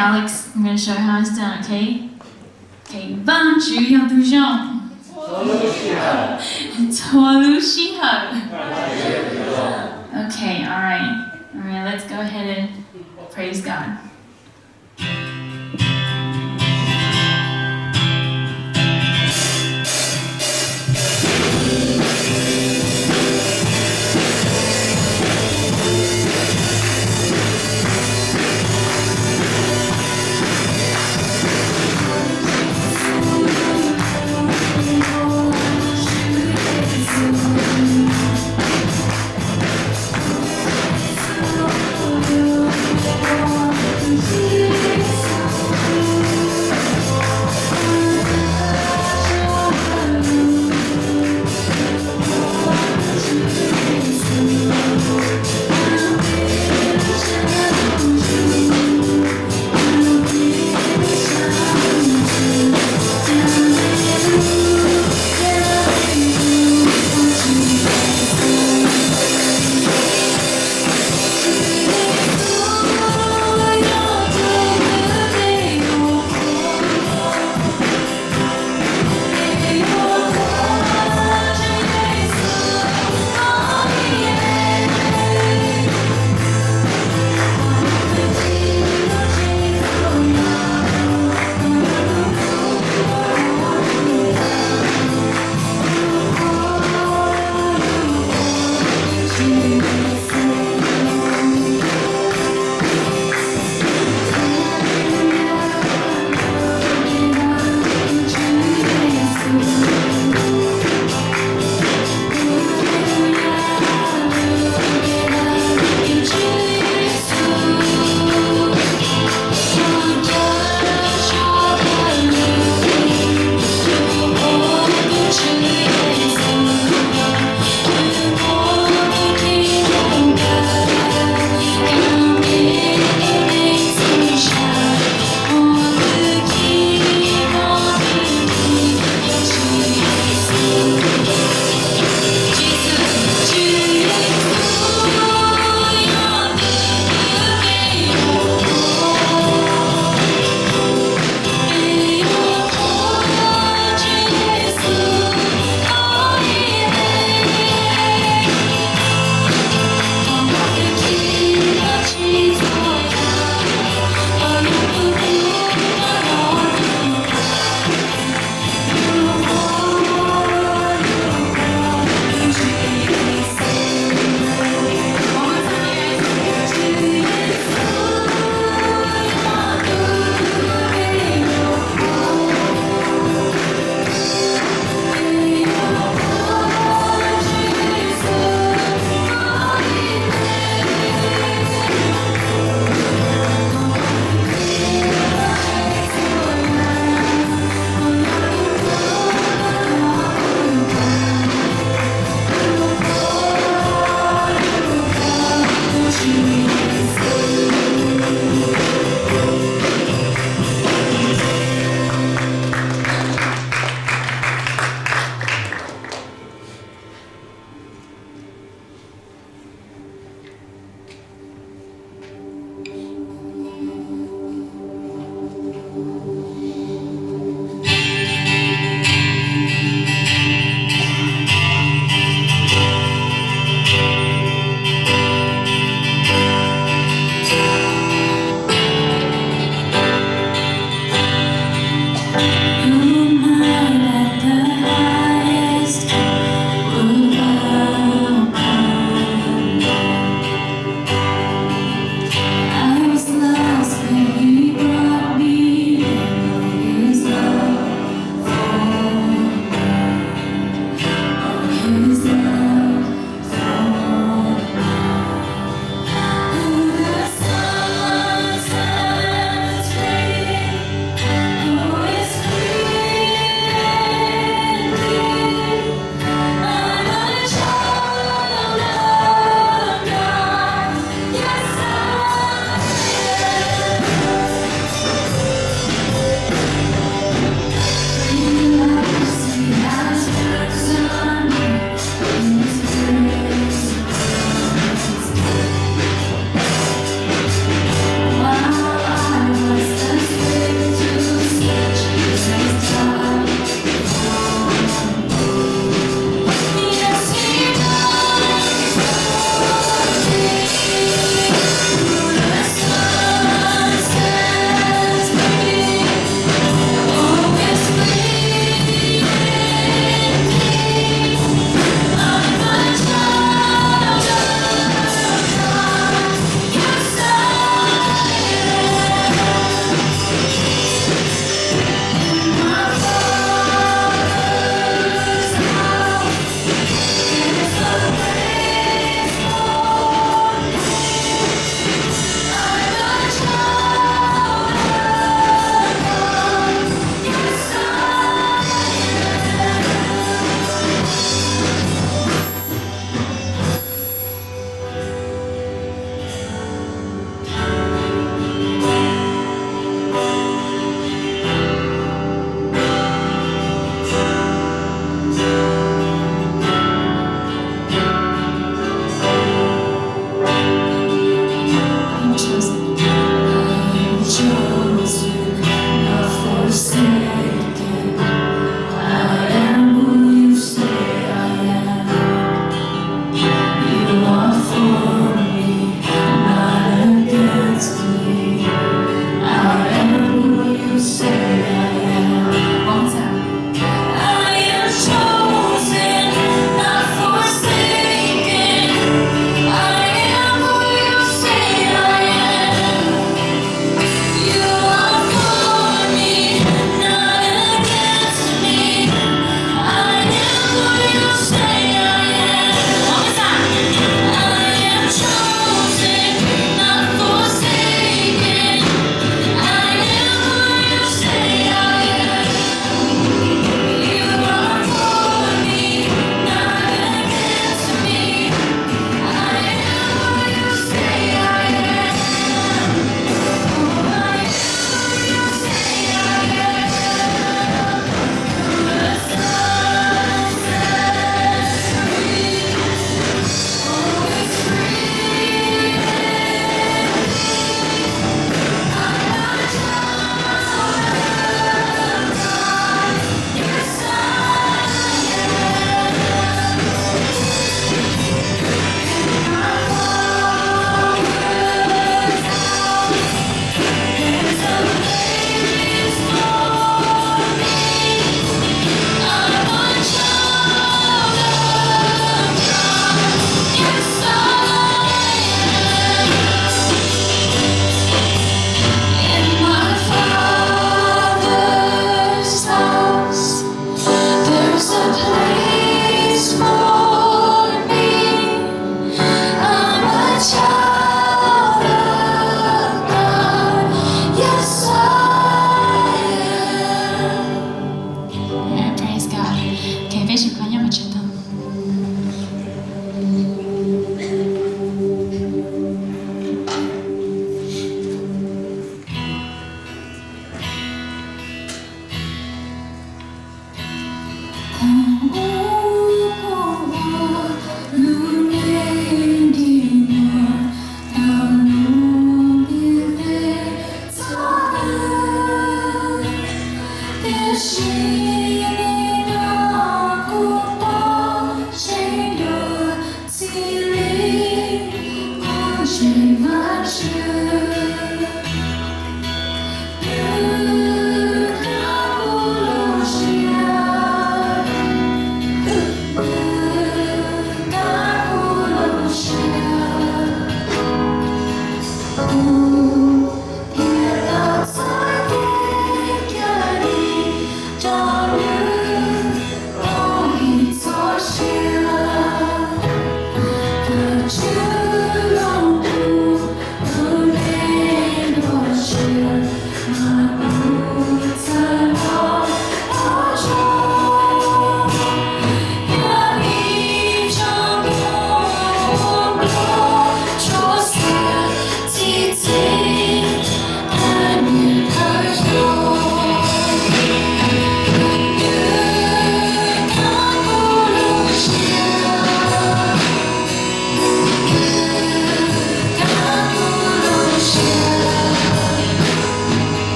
Alex, I'm gonna show you how it's done, okay? Okay, Vaajtswv yog tus zoo txhua lub sij hawm. Okay, all right. All right, let's go ahead and praise God.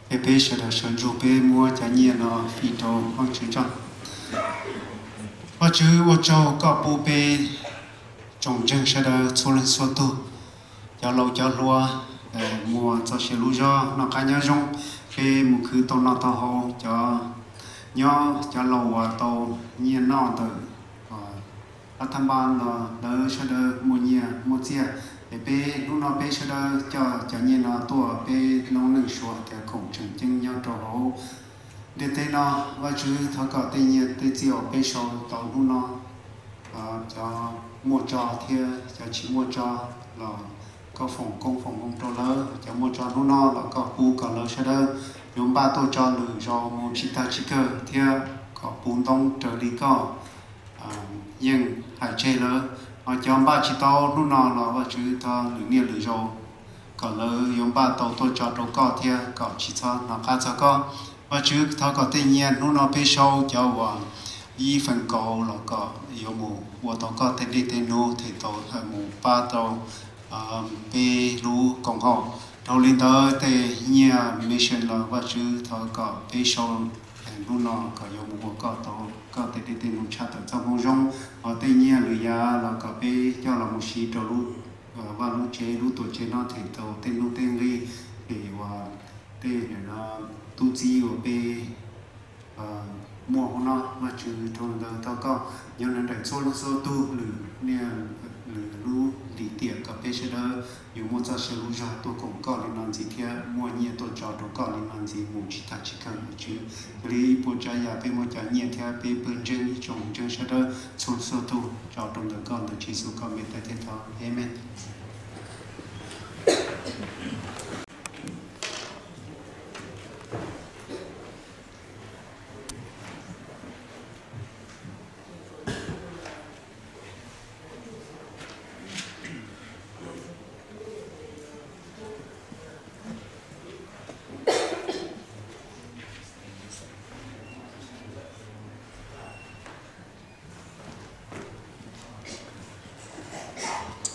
Es peb sawv daws sawv ntsug peb muab cov nyiaj no fij rau Vajtswv tso. Vajtswv, ua tsaug koj pub peb tsoom ntseeg sawv daws txhua leej txhua tug, cov laus cov hluas, muaj txoj sia lub zog noj qab nyob zoo, peb mus khwv tau noj tau haus, cov nyob cov laus uas tau nyiaj noj ntawm a thab npab no lawv sawv daws muaj nyiaj muaj txiaj, es peb hnub no peb sawv daws coj cov nyiaj no tuaj peb noob neej suav tias koom tseem ceeb nyob rau hauv ntiaj teb no. Vajtswv, thov kom tej nyiaj tej txiaj uas peb sau tau hnub no, cov muaj tso thiab cov tsis muaj tso los koj foom koob foom hmoov rau lawv, cov muaj tso hnub no los koj pub kom lawv sawv daws yuav npaj tuaj tso lwm zaus mus tsis tag tsis kawg thiab kom puv ntoob raws li koj yeej hais tseg lawm. Ho cov npaj tsis tau hnub no los Vajtswv thov lwm niaj lwm zaus kom lawv yuav npaj tau tuaj tso rau koj thiab kom tsis txhob hnov qab txog koj. Vajtswv, thov kom tej nyiaj hnub no peb sau cov uas ib feem kaum los kom yuav mus ua tau koj tej dej tej num, them tau mus pab tau peb lub koom haum. Dhau li ntawd tej nyiaj mission los Vajtswv thov kom peb sau hnub no kom yuav mus ua koj tau koj tej dej tej num tshaj tawm txoj moo zoo. Ho tej nyiaj lwm yam los kom peb coj los mus siv rau lub vaj lub tsev lub tuam tsev no them tau tej nuj tej nqi, es uas tej tub txib uas peb muaj hauv no. Vajtswv, dhau ntawd thov koj nyob nrog nraim txhua leej txhua tug, lwm niaj lwm lub lim tiam kom peb sawv daws yuav muaj txoj sia lub zog tuaj koom koj li no ntxiv thiab muaj nyiaj tuaj tso rau koj li no ntxiv mus tsis tas tsis kawg Vajtswv. Yog li ib puas tsav yam peb muaj cov nyiaj thiab peb pawg ntseeg ib tsoom ntseeg sawv daws txhua txhua tug tso rau ntawm koj ntawm Tswv Yexus koj npe thov thiab thov, Amees.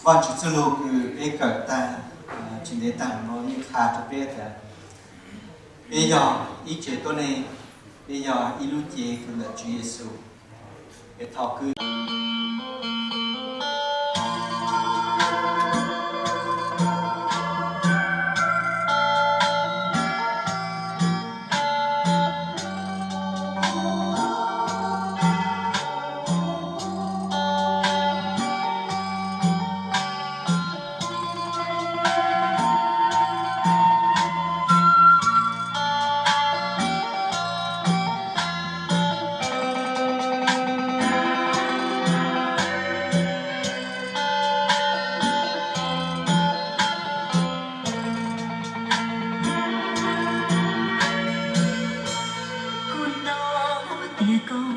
Vajtswv txuj lug kws peb kawm tag tsis ntev tag no yeej qha rau peb tias peb yog ib tsev tuab neeg, peb yog ib lub cev kws ntawm Tswv Yexus. Peb thov kwv Kuv hnov tias koj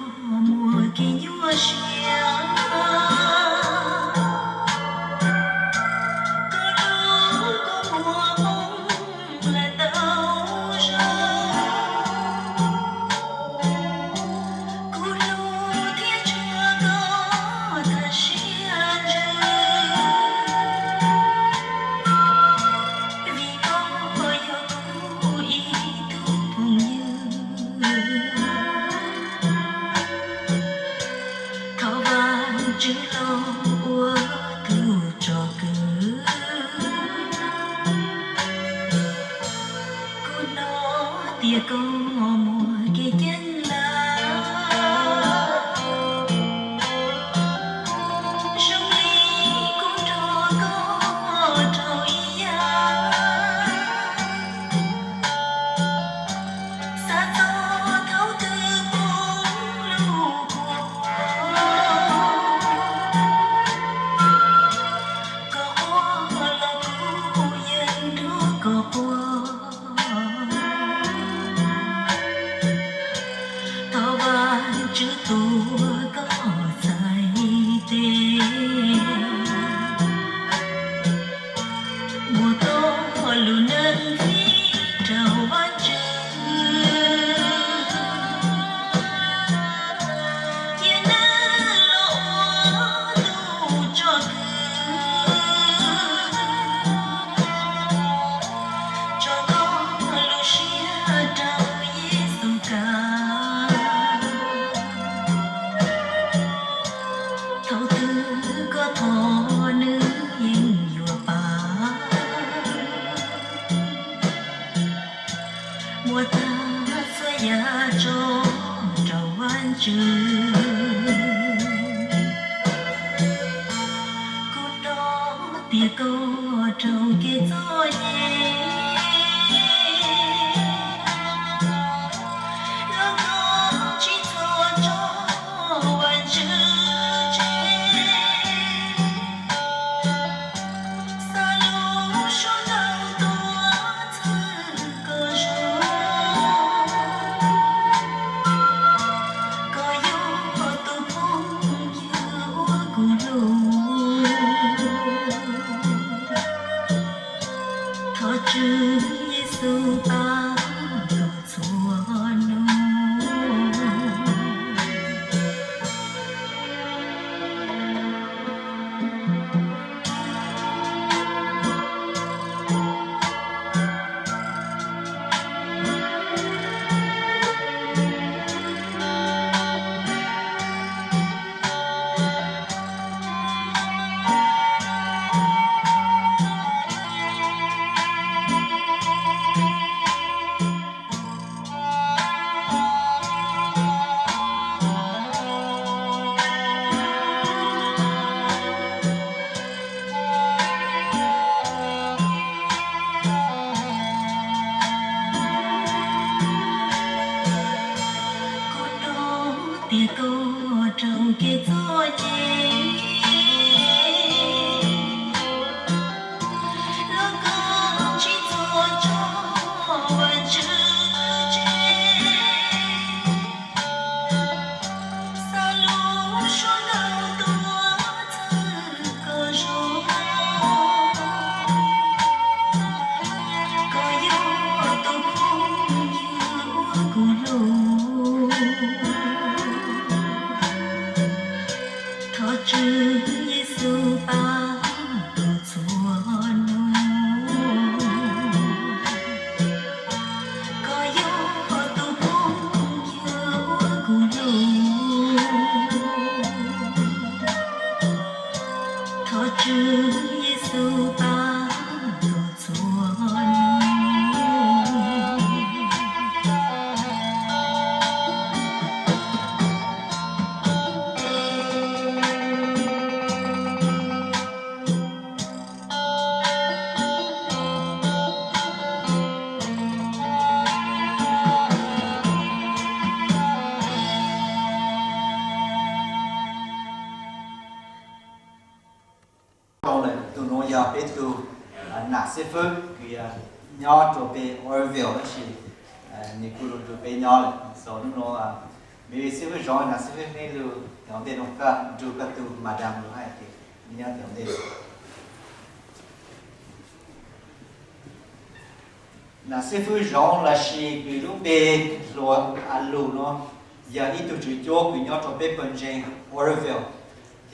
muaj kev nyuaj siab, koj hlub koj muaj hmoov lawm ntau zaus. Kuv hlub thiab tshua koj tas siab ntsws, vim koj yog kuv ib tug phooj ywg. Thov Vajtswv los ua tus tsom kwm. Kuv hnov tias koj muaj kev ceeb lawm, zoo li kuv nrog koj raug ib yam. Xav txog thaum twg poob lub kua muag, koj quaj los kuv yeej nrog koj quaj. Thov Vajtswv tuav koj txhais tes, muab koj lub neej fij rau Vajtswv, cia nws los ua tus tsom kwm, tso koj lub siab rau Yexus kav. Thaum twg koj thov nws yeej yuav pab, muab tag txhua yam tso rau Vajtswv. Kuv hnov tias koj raug kev txom nyem, los koj tsis txhob tso Vajtswv tseg. Xa lub suab ntau tuaj txhawb koj zoo, koj yog tus phooj ywg uas kuv hlub. Thov Tswv Tswv Yexus pab txhua hnub. Tus nuav yog peb tug nam xib fwb kws nyob rua peg Oroville tab sis nwg kuj lug nrug peb nyob lawm. So hnub nuav me xib fwb Zoov, nam xib fwb, neb lug tom ntej nuav, koj nrug koj tug madam lug hab, nyob tom ntej. Nam xib fwb Zoov lossis kws lub npe hluas A Lus nuav yog ib tug tswv cuab kws nyob rua peb pawg ntseeg Oroville.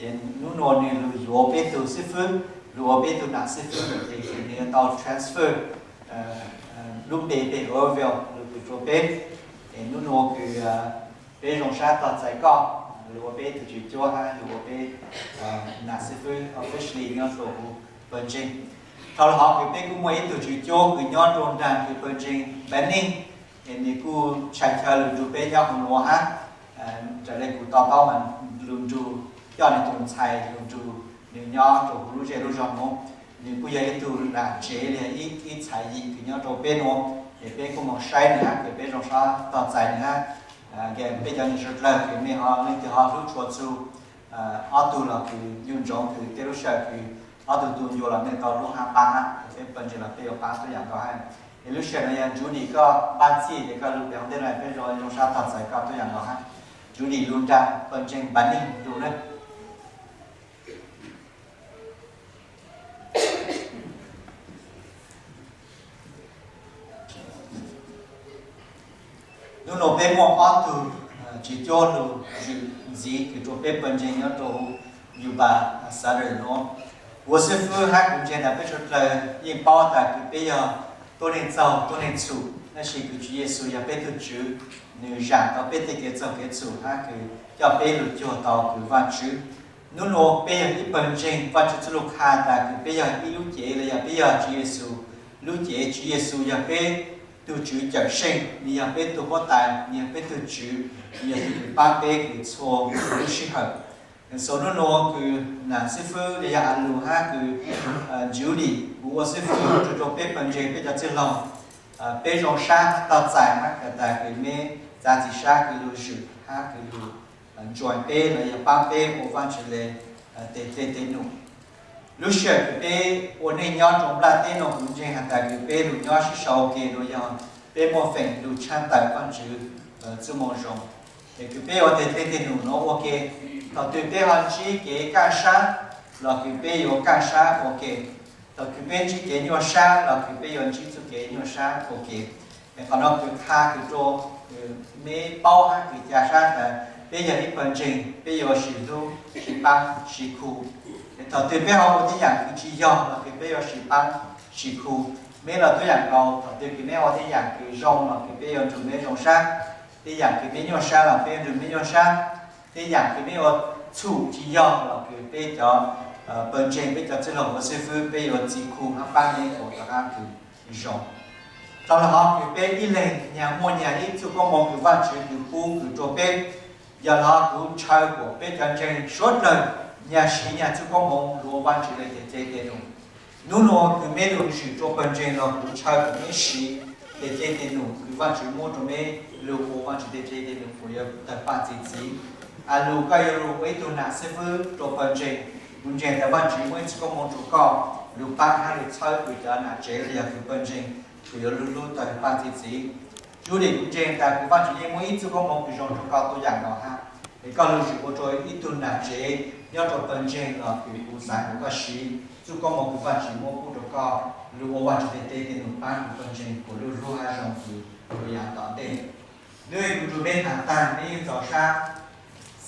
Ces hnub nuav nwg lug yuav peb tug xib fwb, lug ua peb tug nam xib fwb, ces nwg yuav tau transfer lub npe peg Oroville lug kws rua peb. Es hnub nuav kws peb zoo sab tog txais koj lug ua peb tug tswv cuab hab lug ua peb nam xib fwb officially nyob rua huv pawg ntseeg. Dhau lug hov kws peb kuj muaj ib tug tswv cuab kws nyob rua nraag kws pawg ntseeg Banning, es nwg kuj tshais chaw lug nrug peb nyob huv nuav hab. Raws le kuv tau paub mas lug nrug, coj nwg tug ntxhais lug nrug nwg nyob rua huv lub zej lub zog nuav. Nwg kuj yog ib tug nam tsev le ib, ib txhais yim kws nyob rua peb nuav, es peb kuj moog saib nwg hab kws peb zoo sab tog txais nwg hab. Peb cov neeg suav dlawg kws mej ho leej twg ho hlub tshua txug ob tug los kws yuj ntsoov kws tej lub sij hawm kws ob tug tu ncua los mej tau hlub hab paab hab, peb pawg ntseeg los peb yuav paab tuab yaam nkaus hab. Es lub sij hawm nuav yog Judy koj npaj txhij ces koj lug peg hov ntej nuav, peb zoo, zoo sab tog txais koj tuab yaam nkaus hab. Judy lug nraag pawg ntseeg Banning lug nawb. Hnub nuav peb muaj ob tug tswv cuab lug zwm ntxiv kws rua peb pawg ntseeg nyob rua huv Yuba Southern nuav. Kuv ua xib fwb hab kuv ntseeg tas peb suav dlawg yeej paub tas kws peb yog tuab neeg txaug tuab neeg txhum, tab sis kws Tswv Yexus yog peb tug Tswv, nwg zaam tau peb tej kev txaug kev txhum hab kws coj peb lug cuag tau kws Vaajtswv. Hnub nuav peb yog ib pawg ntseeg, Vaajtswv txuj lug qha tas kws peb yog ib lub cev los yog peb yog Tswv Yexus lub cev. Tswv Yexus yog peb tug Tswv Cawmseej, nwg yog peb tug huab tais, nwg yog peb tug Tswv, nwg yog tug kws paab peb kws txhua lub sij hawm. So hnub nuav kws nam xib fwb le yog A Lus hab kws Judy, kuv ua xib fwb rua peb pawg ntseeg peb cov txwj laug, peb zoo sab tog txais hab has tas kws meb txav txiv sab kws lug zwm hab kws lug ntsua peb los yog paab peb ua Vaajtswv le tej dlej tej num. Lub sij hawm kws peb ua neej nyob rua nplaj teb nuav kuv ntseeg has tas kws peb lug nyob sib sau ua ke nuav yog peb muaj feem lug tshaaj tawm Vaajtswv txuj moo zoo. Es kws peb ua tej dlej tej num nuav ua ke, thaum twg peb ho ntsib kev kaaj sab los kws peb yuav kaaj sab ua ke, thaum kws peb ntsib kev nyuaj sab los kws peb yuav ntsib txuj kev nyuaj sab ua ke. Es qhov nuav kws qha kws rua meb paub hab kws ca sab tas peb yog ib pawg ntseeg peb yuav sib hlub sib paab sib khu. Es thaum twg peb ho ua tej yaam kws tsis yog los kws peb yuav sib paab sib khu. Meb los tuab yaam nkaus, thaum twg kws meb ua tej yaam kws zoo los kws peb yuav nrug meb zoo sab, tej yaam kws meb nyuaj sab los peb yuav nrug meb nyuaj sab, tej yaam kws meb ua txhum tsis yog los kws peb cov pawg ntseeg, peb cov txwj laug ua xib fwb peb yuav txhim khu hab paab meb ua rov qab kws zoo. Dhau lug hov kws peb ib leeg nyag muaj nyag ib txuj koob moov kws Vaajtswv kws pub kws rua peb. Yog lug kuv ntshaw kuas peb cov ntseeg suav dlawg nyag siv nyag txuj koob moov lug ua Vaajtswv le tej dlej tej num. Hnub nuav kws meb lug zwm rua pawg ntseeg los kuv ntshaw kuas meb siv tej dlej tej num kws Vaajtswv muab rua meb lug ua Vaajtswv tej dlej tej num kuas yuav tawg paaj txi txiv. A Lus, koj yuav lug ua ib tug nam xib fwb rua pawg ntseeg. Kuv ntseeg tas Vaajtswv muaj ib txuj koob moov rua koj lug paab hab lug txhawb kws cov nam tsev los yog kws pawg ntseeg kws yuav lug hlub tawg paaj txi txiv. Judy, kuv ntseeg tas kws Vaajtswv yeej muaj ib txuj koob moov kws zoo rua koj tuab yaam nkaus hab. Es koj lug zwm ua rua ib tug nam tsev nyob rua pawg ntseeg los kws kuv xaav kuas koj siv txuj koob moov kws Vaajtswv muab pub rua koj lug ua Vaajtswv tej dlej tej num paab kws pawg ntseeg kuas lug hlub hab zoo kws lug yav tom ntej. Hnub kuv nrug meb tham taag meb yeej txaus sab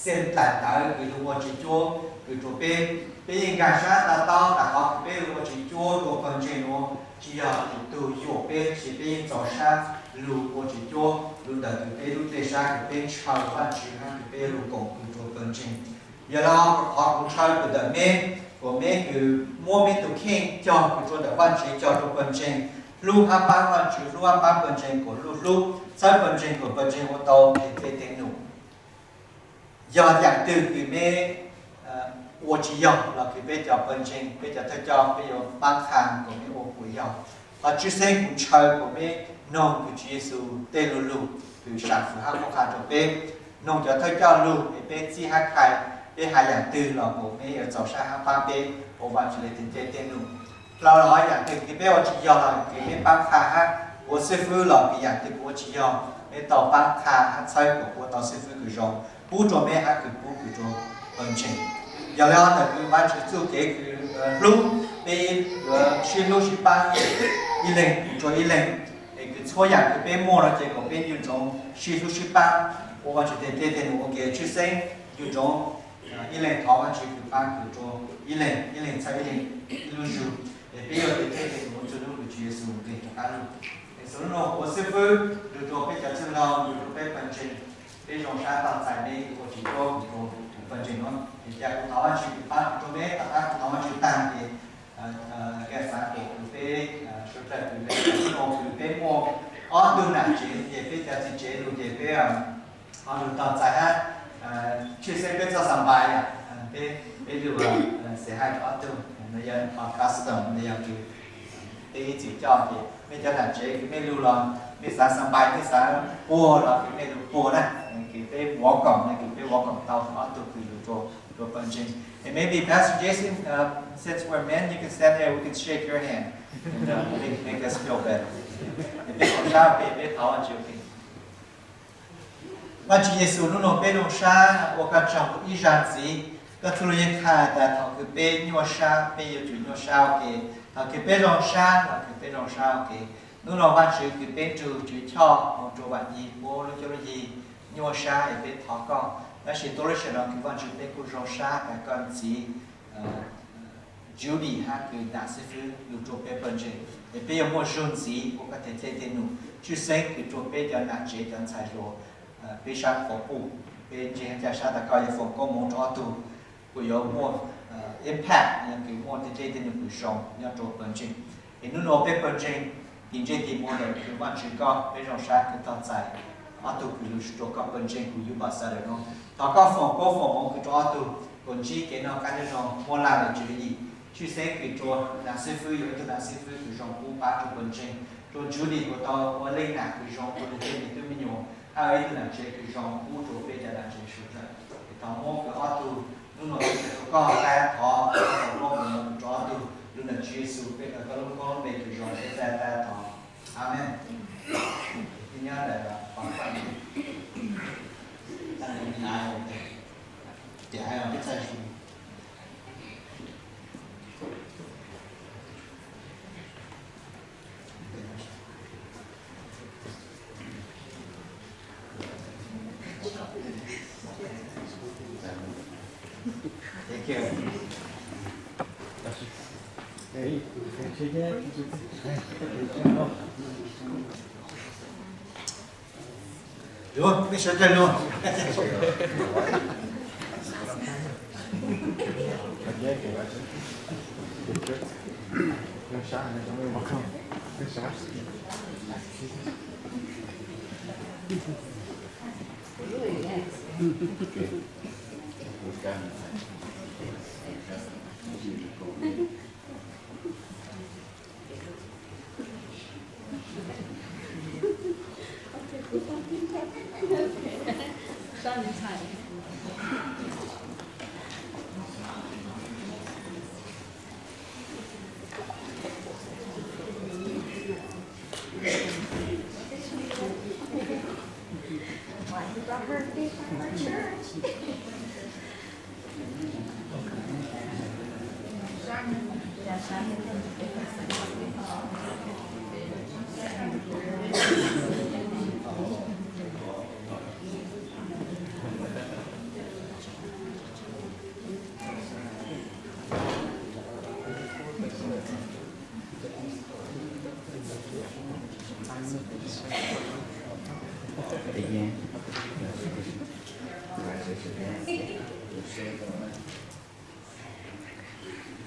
xeeb tas ntawd kws lug ua tswv cuab kws rua peb. Peb yeej nkaag sab to taub tas qhov kws peb lug ua tswv cuab rua pawg ntseeg nuav tsis yog tug yuam peb, tab sis peb yeej txaus sab lug ua tswv cuab lug ntawm kws peb lub dlej sab kws peb ntshaw Vaajtswv hab kws peb lug koom kws rua pawg ntseeg. Yog lug qhov kuv ntshaw kws ntawm meb, kom meb kws muab meb tus kheej cog kws rua ntawm Vaajtswv, cog rua pawg ntseeg, hlub hab paab Vaajtswv, hlub hab paab pawg ntseeg kom luj hlub, txhawb pawg ntseeg kom pawg ntseeg ua tau ntev tej num. Yog yaam twg kws meb ua tsi yog los kws peb cov pawg ntseeg, peb cov thawj coj peb yuav paab qha kom meb ua puas yog. Hos tshwj xeeb kuv ntshaw kom meb noog kws Tswv Yexus tej lu lug kws sam fwm hab qhuab qha rua peb, noog cov thawj coj lug es peb txib hab khai, peb has yaam twg los kom meb yuav txaus sab hab paab peb ua Vaajtswv le teg tej num. Dlhau los yaam twg kws peb ua tsi yog los kws meb paab qha hab, ua xib fwb los kws yaam twg kuv ua tsi yog, meb tau paab qha hab txhawb kom kuv ua tau xib fwb kws zoo pub rua meb hab kws pub kws rua pawg ntseeg. Yog le ntawm kws Vaajtswv txuj kev kws hlub, peb yuav sib hlub sib paab ib leeg rua ib leeg, es kws txhua yaam kws peb muaj no ces kom peb ncu ntsoov sib hlub sib paab ua Vaajtswv tej tej num ua ke. Tshwj xeeb ncu ntsoov ib leeg thov Vaajtswv kws paab kws rua ib leeg, ib leeg txhawb ib leeg ib lub zug, es peb yuav tej tej num ua txug lub kws Tswv Yexus nqis rov qaab lug. Es hnub no ua xib fwb lug rua peb cov txwj laug, lug rua peb pawg ntseeg, peb zoo sab tau txais meb ua Tswv Ntuj rua pawg ntseeg nuav. Es ca kuv thov Vaajtswv kws paab kws rua meb, tom qab kuv thov Vaajtswv taag ces ca xaav kom kws peb suav dlawg kws le kws peb muaj ob tug nam tsev ces peb cov txiv tsev lug ces peb ho lug tau txais hab, tshwj xeeb peb txoj xav npais, peb, peb lug xav hais rua ob tug, no yog custom, no yog kws peb ib txwm coj ces mej cov nam tsev kws mej lug los mej xav xav npais, mej xav puag los kws mej lug puag na, kws peb welcome, kws peb welcome tau ob tug kws lug rua, rua pawg ntseeg. And maybe Pastor Jason, since we're men, you can stand here, we can shake your hand and make us feel better. Peb zoo sab, peb, peb thov Vaajtswv. Vaajtswv Yexus, nub nua peb zoo sab ua koj tsaug ib zag ntxiv. Koj txuj lug yeej qha tas thaum kws peb nyuaj sab peb yuav tsum nyuaj sab ua ke, thaum kws peb zoo sab los kws peb zoo sab ua ke. Nub nua Vaajtswv kws peb nrug Tswv Choj moog rua Vaam Yig puab lub cuab lub yig nyuaj sab es peb thov koj, tab sis tuab lub sij hawm no kws Vaajtswv peb kuj zoo sab tas koj ntxiv Judy hab kws nam xib fwb lug rua peb pawg ntseeg, es peb yuav muaj zug ntxiv ua koj tej tej num, tshwj xeeb kws rua peb cov nam tsev cov ntxhais hluas, peb sab quas puj, peb ntseeg hab ca sab tas koj yuav foom koob moov rua ob tug, kuj yuav muaj impact, yog kws muaj tej tej num kws zoo nyob rua pawg ntseeg. Es nub nua peb pawg ntseeg tim ntsej tim muag ntawm kws Vaajtswv koj, peb zoo sab kws tau txais ob tug kws lug rua koj pawg ntseeg kws yuav npam xav lawm nuav. Thov koj foom koob foom moov kws rua ob tug kom ntsib kev noj qab nyob zoo, muab laj lawm Tswv Yexus, tshwj xeeb kws rua nam xib fwb yuav ib tug nam xib fwb kws zoo pub pab rua pawg ntseeg, rua Judy kuj tau ua leej nam kws zoo rua nws tej me tub me nyuam, hab ua ib tug nam tsev kws zoo pub rua peb cov nam tsev suav dlawg. Es thov muab kws ob tug nub nua kws rua koj qab thov, koj foom koob foom moov kws rua ob tug, lug ntawm Tswv Yexus peb kawm koj lub koob lub npe kws zoo peb txhaj tau thov. Amees. Nyob ntawm pov tias hais peb txhaj zoo. Luag, peb sawv dlawg luag.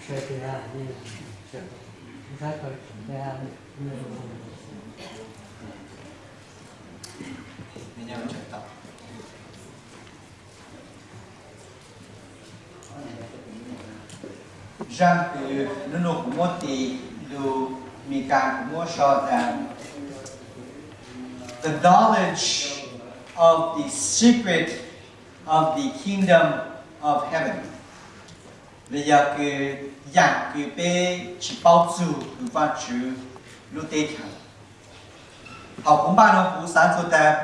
Zaaj kws nub nua kuv muab tis lug Meskas kuv muab sau tas The knowledge of the secret of the kingdom of heaven. Los yog kws yaam kws peb tsis paub txug kws Vaajtswv lub teb chaws. Thaum kuv npaj no kuv xaav txug tas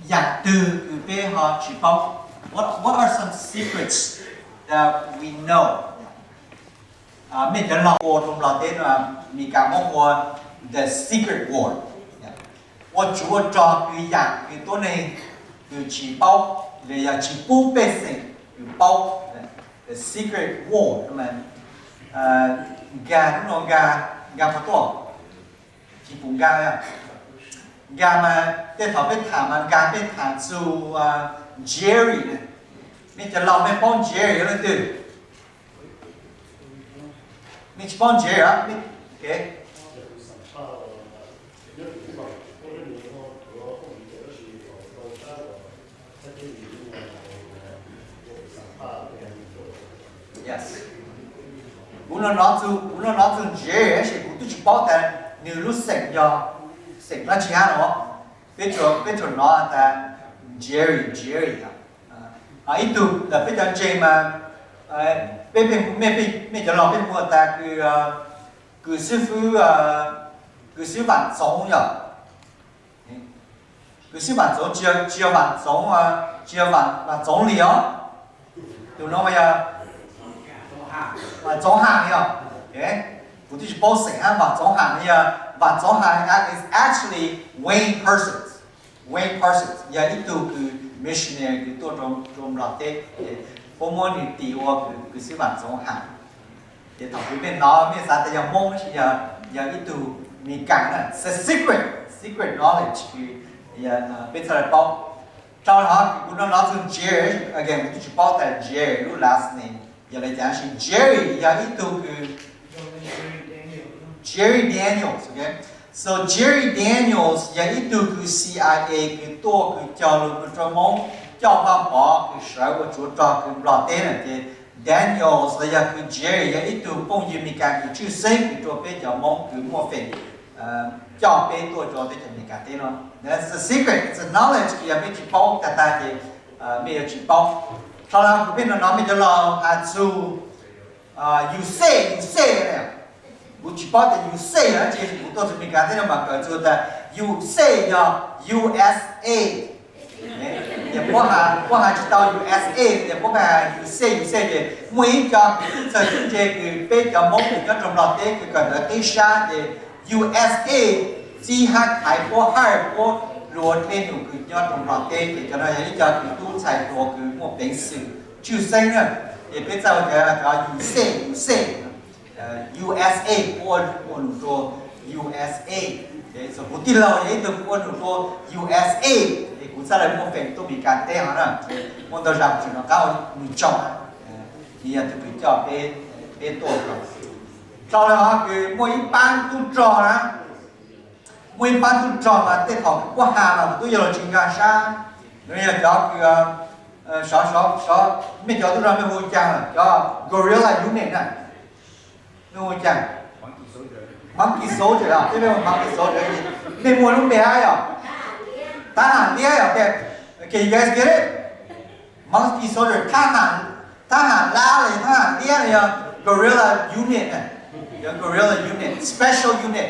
yaam twg kws peb ho tsis paub. What, what are some secrets that we know? Mej cov laug ua rau Nplog teb no, Meskas muab ua the secret war. Ua tsuv ua rog kws yaam kws tuab neeg kws tsis paub, los yog tsis pub pej xeem kws paub. The secret war. Nkag lub no nkag, nkag puas tuaj? Tsis pum nkag. Nkag mas tej thaum peb tham mas nkag peb tham txug Jerry na. Mej cov laug mej paub Jerry leej twg? Mej tsis paub Jerry os? Yes. Kuv nov nov txug, kuv nov nov txug Jerry tab sis kuv twb tsis paub tas nwg lub xeem yog xeem dlaab tsi hab no. Peb tsuas, peb tsuas nov tas Jerry, Jerry. Ib tug ntawm peb cov ntseeg mas peb, mej cov laug peb hu tas kws, kws xib fwb, kws xib fwb Vam Txoov yog. Kws xib fwb Vam Txoov tsis yog, tsis yog Vam Txoov, tsis yog Vam Txoov li os. Tus no yog Vam Txoov Has yog. Kuv twb tsis paub xeem hab Vam Txoov Has no yog, Vam Txoov Has is actually Wayne Parsons. Wayne Parsons yog ib tug kws missionary kws tuaj rau Nplog teb, puab muab nwg tis ua kws xib fwb Vam Txoov Has. Ces thaum kws mej nov mej xav tas yog Moob tab sis yog ib tug Meskas na. It's a secret, secret knowledge kws peb txhaj le paub. Rau qhov kuv nov nov txug Jerry, again, kuv twb tsis paub tas Jerry lub last name yog le caag tab sis Jerry yog ib tug kws Jerry Daniels, ok. So Jerry Daniels yog ib tug kws C I A kws tuaj kws cog lug kws rau Moob coj Vaj Pov kws sawv ua tsuv rog kws Nplog teb na. Ces Daniels los yog kws Jerry yog ib tug phooj ywg Meskas kws tshwj xeeb kws rua peb cov Moob kws muaj feem coj peb tuaj rua teb chaws Amelikas teb no. That's the secret, it's a knowledge kws yog mej tsis paub tag tag ces mej yuav tsis paub. Rau qhov kws mej nov nov mej cov laug has txug U S A, U S A na. Kuv tsis paub tas U S A yog dab tsi, kuv tuaj txug Amelikas teb no mas kawm txug tas U S A yog U S A. Ces puab has, puab has tsis tau U S A, ces puab has U S A, U S A, ces muaj ib co kws tub txawg tub ntse kws peb cov Moob kws nyob rau Nplog teb kws kawm ntawv qib sab ces U S A txib hab thaiv puab, hire puab lug ua dlej num kws nyob rau Nplog teb, ces cov no yog ib co kws tub ntxhais hluas kws muaj peev xwm tshwj xeeb na. Ces peb txhaj ua cov U S A, U S A, U S A, puab ua num rua U S A. Kuv tij laug yog ib tug kws ua num rua U S A, es kuv txhaj le muaj feem tuaj Amelikas teb hov na. Muaj ntau zag kuv tseem nov qab ua num tsaug, nws yog tug kws coj peb, peb tuaj. Rau le hov kws muaj ib paab tub rog na, muaj ib paab tub rog mas tej thaum kws puab has mas kuv tub yog los tsis nkag sab. Nws yog cov kws, sov, sov, sov, mej cov tub rog mej hu caag, cov guerrilla unit na. Mej hu caag? Monkey soldier, peb mej hu monkey soldier, mej muaj lub npe hab yog? Thab ham liab yog, ok, you guys get it? Monkey soldier, thab ham, thab ham lab los yog thab ham liab los yog guerrilla unit, yog guerrilla unit, special unit.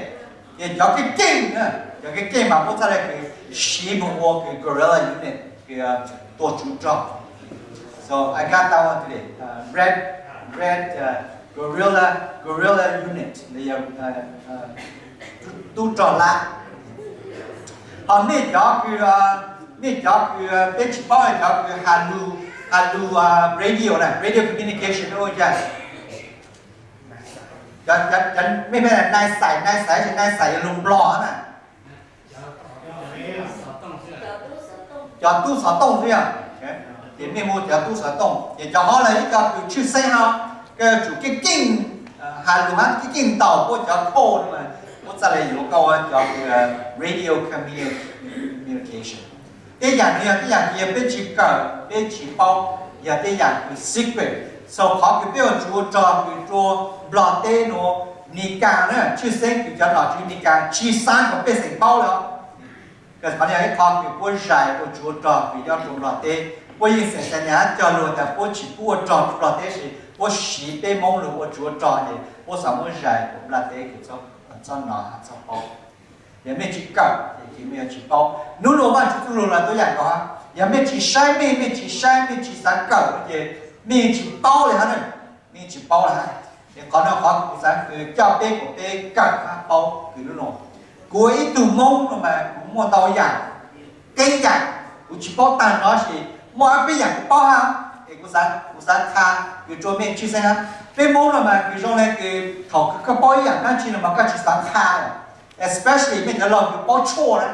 Ces cov keej keej, cov keej keej mas puab txhaj le kws siv moog ua kws guerrilla unit, kws tuaj tsuv rog. So I got that one today. Red, red, guerrilla, guerrilla unit, tub rog lab. Ho mej cov kws, mej cov kws peb tsis paub, cov kws has lug, has lug radio na, radio communication, mej hu caag? Cov, cov, mej, mej nai xais, nai xais, nai xais yog lug Nplog na. Cov tub xov tooj xwb yog. Ces mej hu cov tub xov tooj, ces cov hov le ib co kws tshwj xeeb hov, koj yuav tsum keej keej has lus hab keej keej ntaus puab cov code no mas puab txhaj le yuav koj ua cov radio communication. Tej yam no yog tej yam kws yog peb tsis kawm, peb tsis paub, yog tej yam kws secret. So qhov kws peb ua tsuj ua rog kws rua Nplog teb nuav, Mis Kas na, tshwj xeeb kws cov nom tswv Mis Kas tsis xaav kom pej xeem paub le. Qhov no yog ib qho kws puab zais ua tsuj ua rog kws nyob rua Nplog teb. Puab yeej xav xav nyam cog lug tas puab tsis pub ua rog rua Nplog teb, tab sis puab siv peb Moob lug ua tsuj ua rog ces puab xaav muab zais rua Nplog teb kws txhob nov hab txhob paub. Yog mej tsis kawm ces mej yuav tsis paub. Nub nua Vaajtswv txuj lug lawv tuab yaam nkaus hab, yog mej tsis saib mej, mej tsis saib, mej tsis xaav kawm ces mej tsis paub le hab, mej tsis paub le hab. Es qhov no qhov kuv xaav kws coj peb kom peb kawm hab paub kws nub nua. Kuv ua ib tug Moob no mas kuv muaj ntau yaam, qee yaam kuv tsis paub taag no sis muaj ob peb yaam kuv paub hab. Es kuv xaav qha kws rua mej tshwj xeeb hab, peb Moob no mas kws zoo le kws thaum kws koj paub ib yaam dlaab tsi no mas koj tsis xaav qha, especially mej cov laug kws paub tshuaj na.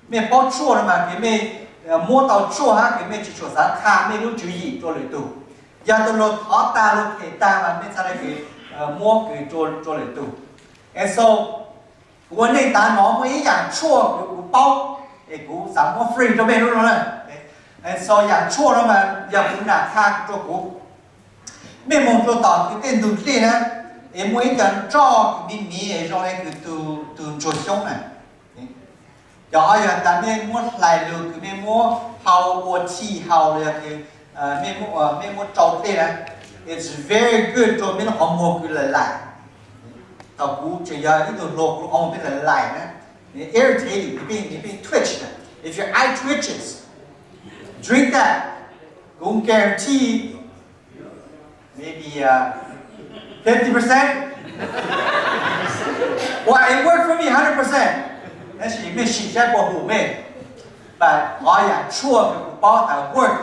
Mej paub tshuaj no mas kws mej muab tau tshuaj hab kws mej tsis tshua xaav qha mej lub tswv yim rua lwm tug. Yog tug lug thov taag lug them taag mas mej txhaj le kws muab kws rua lwm tug. And so kuv ua neej taag no muaj ib yaam tshuaj kws kuv paub, es kuv xaav muab free rua mej lub no na. And so yaam tshuaj no mas yog kuv nam qha rua kuv. Mej moog rua tom kws tej ntug dlej na, es muaj ib co nroj kws miv miv es zoo le kws tug ntsuag xyoob na. Cov yog tas mej muab hlais lug kws mej muab hau ua thi hau los yog kws mej muab rau dlej na, it's very good rua mej lub qhov muag kws lais lais. Thaum kuv tseem yog ib tug hluas kuv lub qhov muag pheej lais lais na, irritating, nws pheej twitch na. If your eye twitches, drink that. Kuv guarantee maybe uh, fifty percent. Well, it worked for me hundred percent. Tab sis mej sim saib puas hum mej. But qhov yaam tshuaj kws kuv paub tas work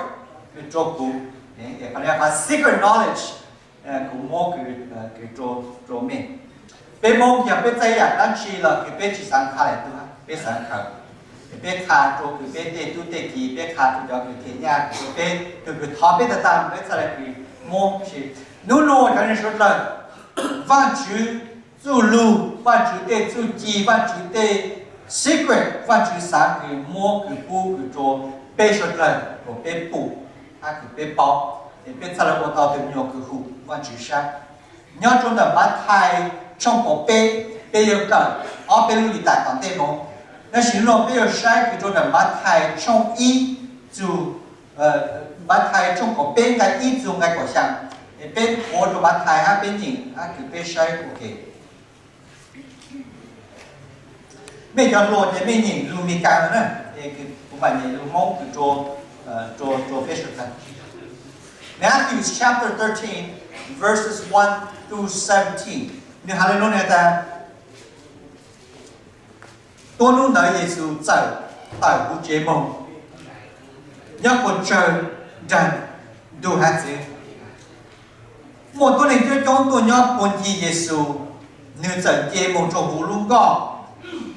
kws rua kuv, qhov secret knowledge kuv muab kws rua mej. Peb Moob yog peb txawj yaam dlaab tsi los kws peb tsis xaav qha le tug, peb xaav khaws, peb qha rua kws peb tej tub tej ki, peb qha rua cov kws them nyaj, rua peb tug kws thov peb tag tag, peb txhaj le kws muab. Sis nub nua cov neeg suav dlawg, Vaajtswv txuj lug, Vaajtswv tej txuj ci, Vaajtswv tej secret, Vaajtswv xaav kws muab kws pub kws rua peb suav dlawg kuas peb pum hab kws peb paub, es peb txhaj le ua tau tug me nyuam kws hum Vaajtswv sab. Nyob rua ntawm Mathais tshooj kaum peb, peb yuav kawm ob peb lub li tas tom ntej no. Tab sis nub nua peb yuav saib kws rua ntawm Mathais tshooj ib txug, Mathais tshooj kaum peb nqai ib txug nqai kaum xyaa. Es peb qhuav rua Mathais hab peb nyeem hab kws peb saib ua ke. Mej cov hluas ces mej nyeem lug Mis Kas no na, es kuv mam nyeem lug Moob kws rua peb suav dlawg. Matthew chapter thirteen, verses one through seventeen. Nwg has le nuav tas, tuab nub ntawd Yexus txawm tawm huv tsev moog nyob puas tsawg nraag ntug haav txwv. Muaj tuab neeg coob coob tuaj nyob puag ncig Yexus, nwg txawm nce moog rua huv lub nkoj,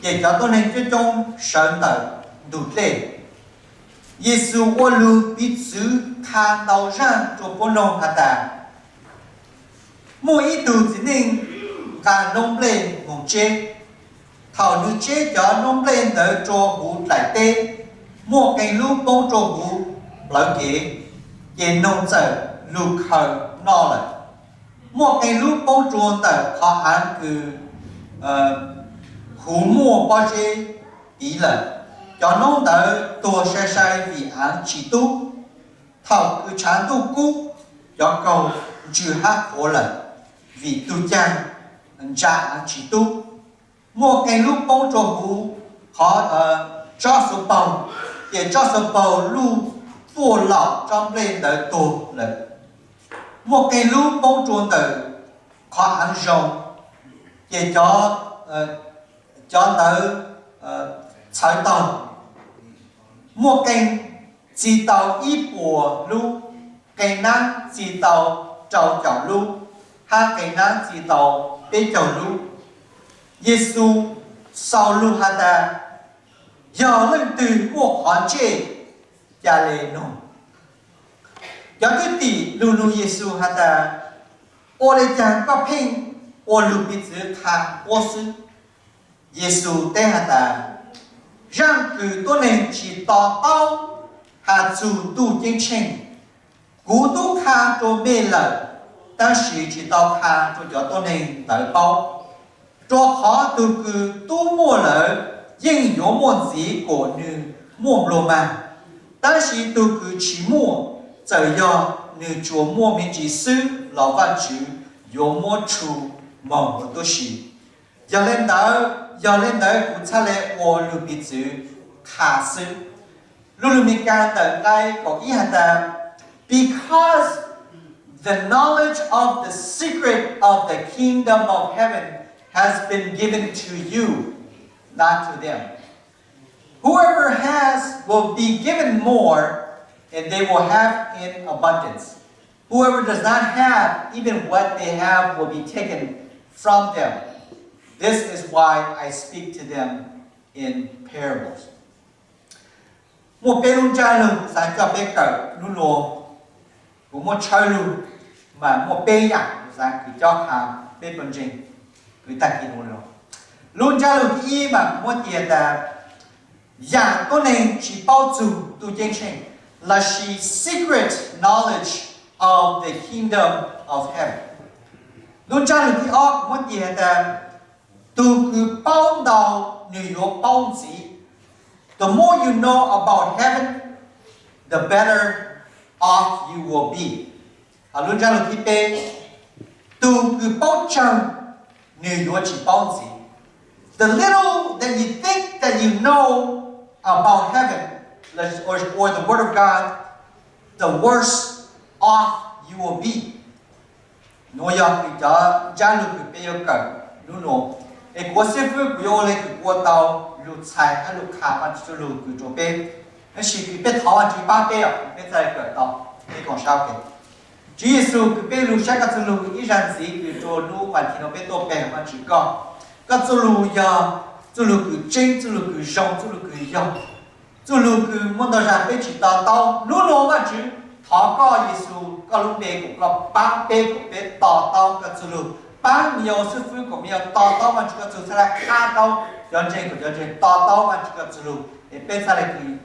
ces cov tuab neeg coob coob sawv ntawm ntug dlej. Yexus ua lug piv txwv qha ntau zaaj rua puab noog has tas, muaj ib tug txiv neej nqaa noob nplej moog tseb. Thaum nwg tseb cov noob nplej ntawd rua huv dlaim teb, muaj qee lub poob rua huv plawv kev, ces noog txawm lug khaws noj lawm. Muaj qee lub poob rua ntawm qhov aav kws huv muaj pob zeb tiv lawm, cov noob ntawd tuag sai sai vim aav tsis tub. Thaum kws tshaav ntuj kub, cov kaug ntsws hab qhuav lawm, vim tug caag ntsa aav tsis tub. Muaj qee lub poob rua huv qhov tsob xuv paug, ces tsob xuv paug luj tuaj laum tsob nplej ntawd tuag lawm. Muaj qee lub poob rua ntawm qhov aav zoo, ces cov ntawd txhawv taug. Muaj qee txi tau ib puas lub, qee naab txi tau rau caum lub, hab qee naab txi tau peb caug lub. Yexus xaus lug has tas, yog leej twg muaj qhov ntsej, ca le noog. Cov thwj tim lug nug Yexus has tas, ua le caag koj pheej ua lug piv txwv qha quab xwb. Yexus teb has tas, zaaj kws tuab neeg tsis to taub has txug Ntuj Ceeb Tsheej. Kuv tub qha rua mej lawm, tab sis tsis tau qha rua cov tuab neeg ntawd paub. Rua qhov tug kws tub muaj lawm yeej yuav muaj ntxiv kuas nwg muaj nplua mag, tab sis tug kws tsis muaj, txawm yog nwg tsuas muaj me ntsis xwb los Vaajtswv yuav muab tshu moog huv tub si. Yog le ntawd, yog le ntawd kuv txhaj le ua lug piv txwv qha xwb. Lub lug Mes Kas ntawm nqai kaum ib has tas, because the knowledge of the secret of the kingdom of heaven has been given to you, not to them. Whoever has will be given more, and they will have in abundance. Whoever does not have, even what they have will be taken from them. This is why I speak to them in parables. Muaj peb lub ntsab lug xaav coj peb kawm nub nua, kuv muab tshawb lug, mas muaj peb yaam kuv xaav kws cob qha peb puas ntseeg kws tag kis nua. Lub ntsab lug thib ib mas kuv muab tis tas, yaam tuab neeg tsis paub txug Ntuj Ceeb Tsheej, lossis secret knowledge of the kingdom of heaven. Lub ntsab lug thib ob kuv muab tis has tas, tug kws paub ntau, nwg yuav paub ntxiv. The more you know about heaven, the better off you will be. Hos lub ntsab lug thib peb, tug kws paub tsawg, nwg yuav tsis paub ntxiv. The little that you think that you know about heaven or, or the word of God, the worse off you will be. Nuav yog kws cov ntsab lug kws peb yuav kawm nub nua. Es kuv ua xib fwb kuv yuav ua le kws kuv ua tau lug txhais hab lug qha Vaajtswv txuj lug kws rua peb. Tab sis kws peb thov Vaajtswv pab peb os, peb txhaj le kawm tau, peb koom sab. Tswv Yexus kws peb lug saib koj txuj lug ib zag ntxiv kws rua nub vas thiv nua peb tuaj pe Vaajtswv koj. Koj txuj lug yog txuj lug kws tseeb, txuj lug kws zoo, txuj lug kws yog, txuj lug kws muaj ntau zag peb tsis to taub. Nub nua Vaajtswv, thov koj Yexus koj lub npe kuas koj paab peb kuas peb to taub koj txuj lug, paab me nyuam xib fwb kuas me nyuam to taub Vaajtswv koj txuj lug, txhaj le qha tau cov ntseeg kuas cov ntseeg to taub Vaajtswv koj txuj lug, es peb txhaj le kws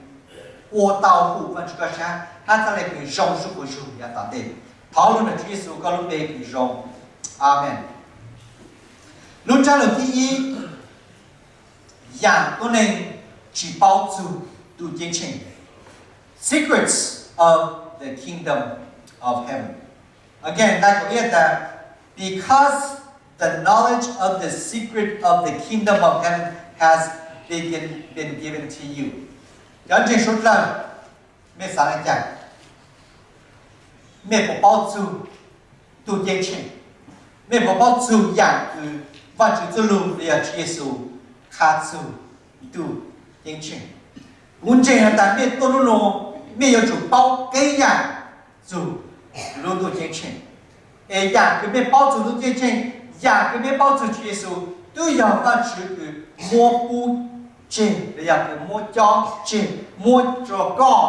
ua tau hum Vaajtswv koj sab hab txhaj le kws zoo zuj quas zug yav tom ntej. Thov lug ntawm Tswv Yexus koj lub npe kws zoo. Amees. Lub ntsab lug thib ib, yaam tuab neeg tsis paub txug Ntuj Ceeb Tsheej. Secrets of the kingdom of heaven. Again, nqai kaum ib tas, because the knowledge of the secret of the kingdom of heaven has been, been given to you. Cov ntseeg suav dlawg, mej xaav le caag? Mej puas paub txug Ntuj Ceeb Tsheej? Mej puas paub txug yaam kws Vaajtswv txuj lug los yog Tswv Yexus qha txug Ntuj Ceeb Tsheej? Kuv ntseeg has tas mej tuaj nub nua, mej yuav tsum paub keeb yaam txug lub Ntuj Ceeb Tsheej. Es yaam kws mej paub txug Ntuj Ceeb Tsheej, yaam kws mej paub txug Tswv Yexus, twb yog Vaajtswv kws muab pub tseg los yog kws muab cob tseg, muab rua koj,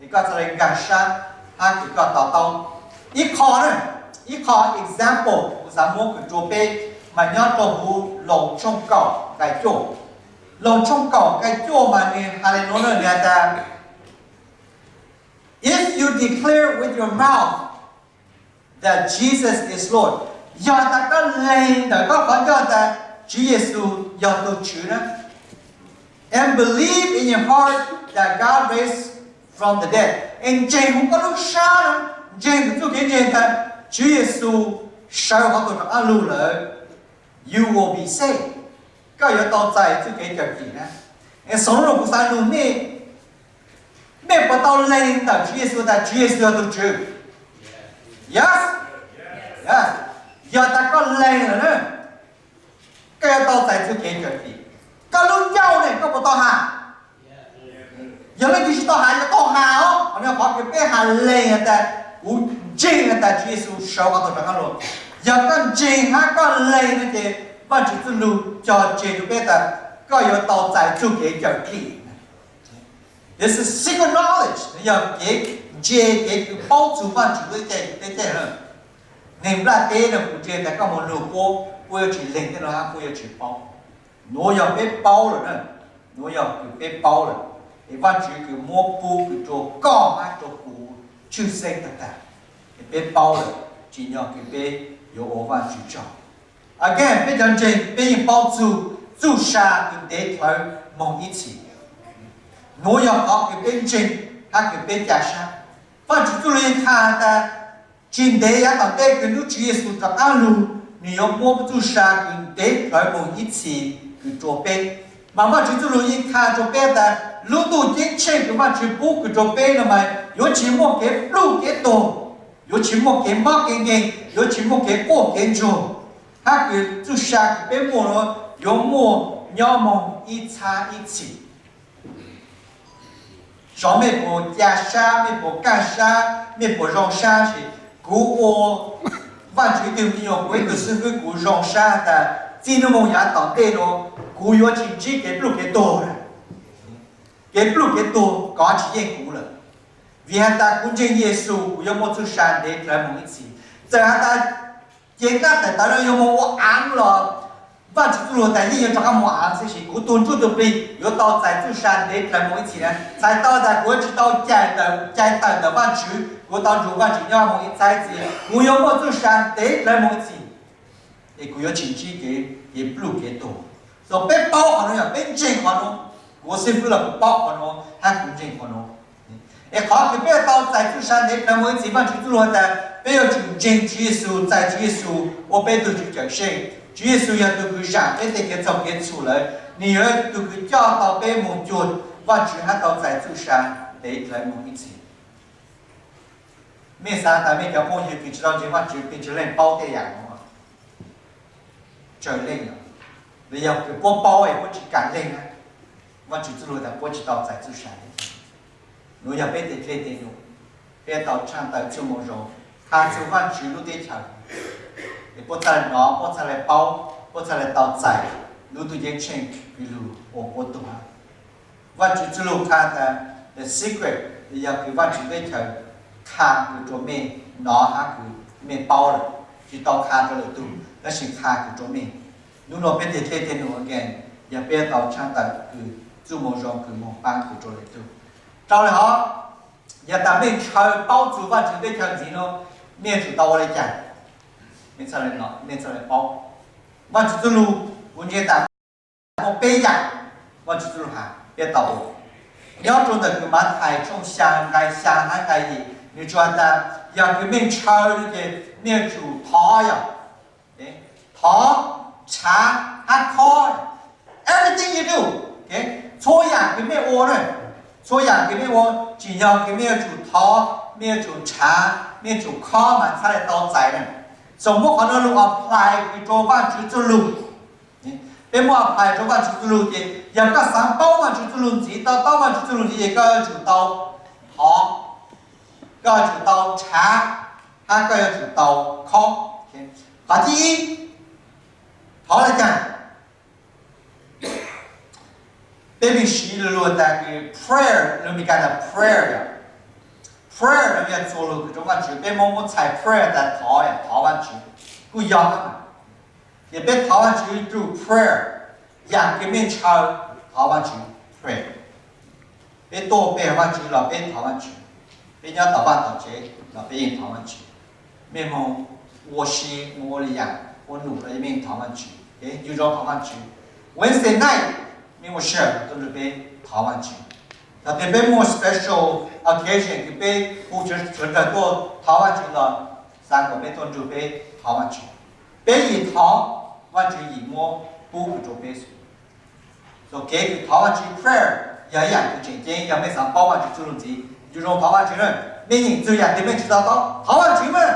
es koj txhaj le nkaag sab hab kws koj to taub. Ib qho na, ib qho example kuv xaav muab kws rua peb mas nyob rua huv Loos tshooj kaum nqai cuaj. Loos tshooj kaum nqai cuaj mas nwg has le nuav na, nwg has tas, if you declare with your mouth that Jesus is Lord, yog tas koj lees ntawm koj qhov ncauj tas Tswv Yexus yog tug Tswv na, and believe in your heart that God raised from the dead, es ntseeg huv koj lub sab na, ntseeg ntawm txuj kev ntseeg tas Tswv Yexus sawv huv tug rov qaab lug lawm, you will be saved, koj yuav tau txais txuj kev cawm dim na. Es xoom nuav kuv xaav nug mej, mej puas tau lees ntawm Tswv Yexus tas Tswv Yexus yog tug Tswv? Yes. Yes. Yog tas koj lees lawm na, koj yuav tau txais txuj kev cawm dim. Koj lub ncauj ne koj puas tau has? Yog leej twg tsis tau has yuav tau has os. Qhov no qhov kws peb has lees has tas kuv ntseeg has tas Tswv Yexus sawv huv tug rov qaab lug. Yog koj ntseeg hab koj lees no ces Vaajtswv txuj lug cog tseg rua peb tas koj yuav tau txais txuj kev cawm dim. This is secret knowledge, yog kev ntse, kev kws paub txug Vaajtswv teb chaws na. neeg nplaj teb no kuv ntseeg tas koj mus nug puab, puab yuav tsis lees tej no hab puab yuav tsis paub. Nuav yog peb paub lawm na, nuav yog kws peb paub lawm, es Vaajtswv kws muab pub kws rua koj hab rua kuv tshwj xeeb tag tag, es peb paub lawm, tsim nyog kws peb yuav ua Vaajtswv tsaug. Again, peb cov ntseeg peb yeej paub txug txuj sa kws ntev dlhawv moog ib txhis. Nuav yog qhov kws peb ntseeg hab kws peb ca sab. Vaajtswv txuj lug yeej qha tas tsis ntev yav tom ntej kws lub Tswv Yexus rov qaab lug, nwg yuav muab txuj sa kws ntev dlhawv moog ib txhis kws rua peb. Mas Vaajtswv txuj lug yeej qha rua peb tas lub ntuj ceeb tsheej kws Vaajtswv pub kws rua peb no mas yuav tsis muaj kev pluj kev tuag, yuav tsis muaj kev mob kev nkeeg, yuav tsis muaj kev quaj kev ntsuag, hab kws txuj sa kws peb muaj nuav yuav muaj nyob moog ib txhab ib txhis. Xyov mej puas ca sab, mej puas kaj sab, mej puas zoo sab, tab sis kuv ua Vaajtswv ib tug me nyuam, kuv ib tug xib fwb, kuv zoo sab tas txij nub moog yav tom ntej nuav kuv yuav tsis ntsib kev pluj kev tuag. Kev pluj kev tuag kov tsis yeej kuv lawm, vim has tas kuv ntseeg Yexus kuv yuav muaj txuj sa ntev dlhawv moog ib txhis. Txawm has tas cev nqaij tawm tawv no yuav moog ua aav los, Vaajtswv txuj lug tas yeej yuav rov qaab moog aav xwb, tab sis kuv tug ntsuj tug plig yuav tau txais txuj sa ntev dlhawv moog ib txhis na. Txhais tau tas kuv yuav tsis tau cais tawm ntawm Vaajtswv, kuv tau nrug Vaajtswv nyob moog ib txhab ib txhis, kuv yuav muaj txuj sa ntev dlhawv moog ib txhis, es kuv yuav tsis ntsib kev pluj kev tuag. So peb paub qhov nuav yog peb ntseeg qhov nuav. Kuv ua xib fwb los kuv paub qhov nuav hab kuv ntseeg qhov nuav. Es qhov kws peb yuav tau txais txuj sa ntev dlhawv moog ib txhis, Vaajtswv txuj lug has tas peb yuav tsum ntseeg Tswv Yexus, txais Tswv Yexus ua peb tug Tswv Cawm Seej. Tswv Yexus yog tug kws zaam peb tej kev txhaum kev txhum lawm, nwg yog tug kws coj tau peb moog cuag Vaajtswv hab tau txais txuj sa ntev dlhawv moog ib txhis. Mej xaav tas mej cov phooj ywg kws tsis tau ntseeg Vaajtswv pes tsawg leej paub tej yaam nuav? Tsawg leej? Los yog kws puab paub es puab tsis kam leej na, Vaajtswv txuj lug tas puab tsis tau txais txuj sa. Nuav yog peb tes dlej tes num, peb tau tshaaj tawm txuj moo zoo, qha txug Vaajtswv lub teb chaws, es puab txhaj le nov, puab txhaj le paub, puab txhaj le tau txais lub ntuj ceeb tsheej kws lug ua puab tug. Vaajtswv txuj lug qha tas the secret, yog kws Vaajtswv teb chaws qha kws rua mej nov hab kws mej paub lawm, tsis tau qha rua lwm tug, tab sis qha kws rua mej. Nub nua peb tes dlej tes num again, yog peb tau tshaaj tawm kws txuj moo zoo kws moog paab kws rua lwm tug. Rau le hov, yog tas mej ntshaw paub txug Vaajtswv teb chaws ntxiv nuav, mej yuav tsum tau ua le caag? Mej txhaj le paub Vaajtswv txuj lug. Kuv ntseeg tas muaj peb yaam Vaajtswv txuj lug has peb tau ua. Nyob rua ntawm kws Mathais tshooj xyaa nqai xyaa hab nqai yim, nwg tsuas has tas yog kws mej ntshaw no ces mej yuav tsum thov, yog thov, nrhav hab khob. Everything you do, txhua yaam kws mej ua na, txhua yaam kws mej ua, tsim nyog kws mej yuav tsum thov, mej yuav tsum nrhav, mej yuav tsum khob mas txhaj le tau txais na. So muab qhov nuav lug apply kws rua Vaajtswv txuj lug. Peb muab apply rua Vaajtswv txuj lug ces yog koj xaav paub Vaajtswv txuj lug ntxiv, tau paub Vaajtswv txuj lug ntxiv ces koj yuav tsum tau thov, koj yuav tsum tau nrhav, hab koj yuav tsum tau khob. Qhov thib ib, thov le caag? Peb mej siv lug lug tas kws prayer, lug Meskas tas prayer yom. Prayer no yog txuas lug kws rua Vaajtswv, peb muab muab txhais prayer tas thov, thov Vaajtswv kuj yog. Ces peb thov Vaajtswv through prayer, yaam kws mej ntshaw thov Vaajtswv, pray. Peb tuaj pe Vaajtswv los peb thov Vaajtswv, peb nyob tom vaj tom tsev los peb yeej thov Vaajtswv, mej moog ua si moog ua le yaam ua num los mej thov Vaajtswv, ncu zoo thov Vaajtswv. Wednesday night mej ua si tuaj nrug peb thov Vaajtswv. Thaum twg peb muaj special occasion kws peb hu sawv dlawg tuaj thov Vaajtswv los xaav kom peb tuaj nrug peb thov Vaajtswv. Peb yim thov, Vaajtswv yim muab pub kws rua peb. So kev kws thov Vaajtswv, prayer, yog ib yaam kws tseem ceeb. Yog mej xaav paub Vaajtswv txuj lug ntxiv, ncu zoo thov Vaajtswv na. Mej nyeem txug yaam twg mej tsis tau paub, thov Vaajtswv mas.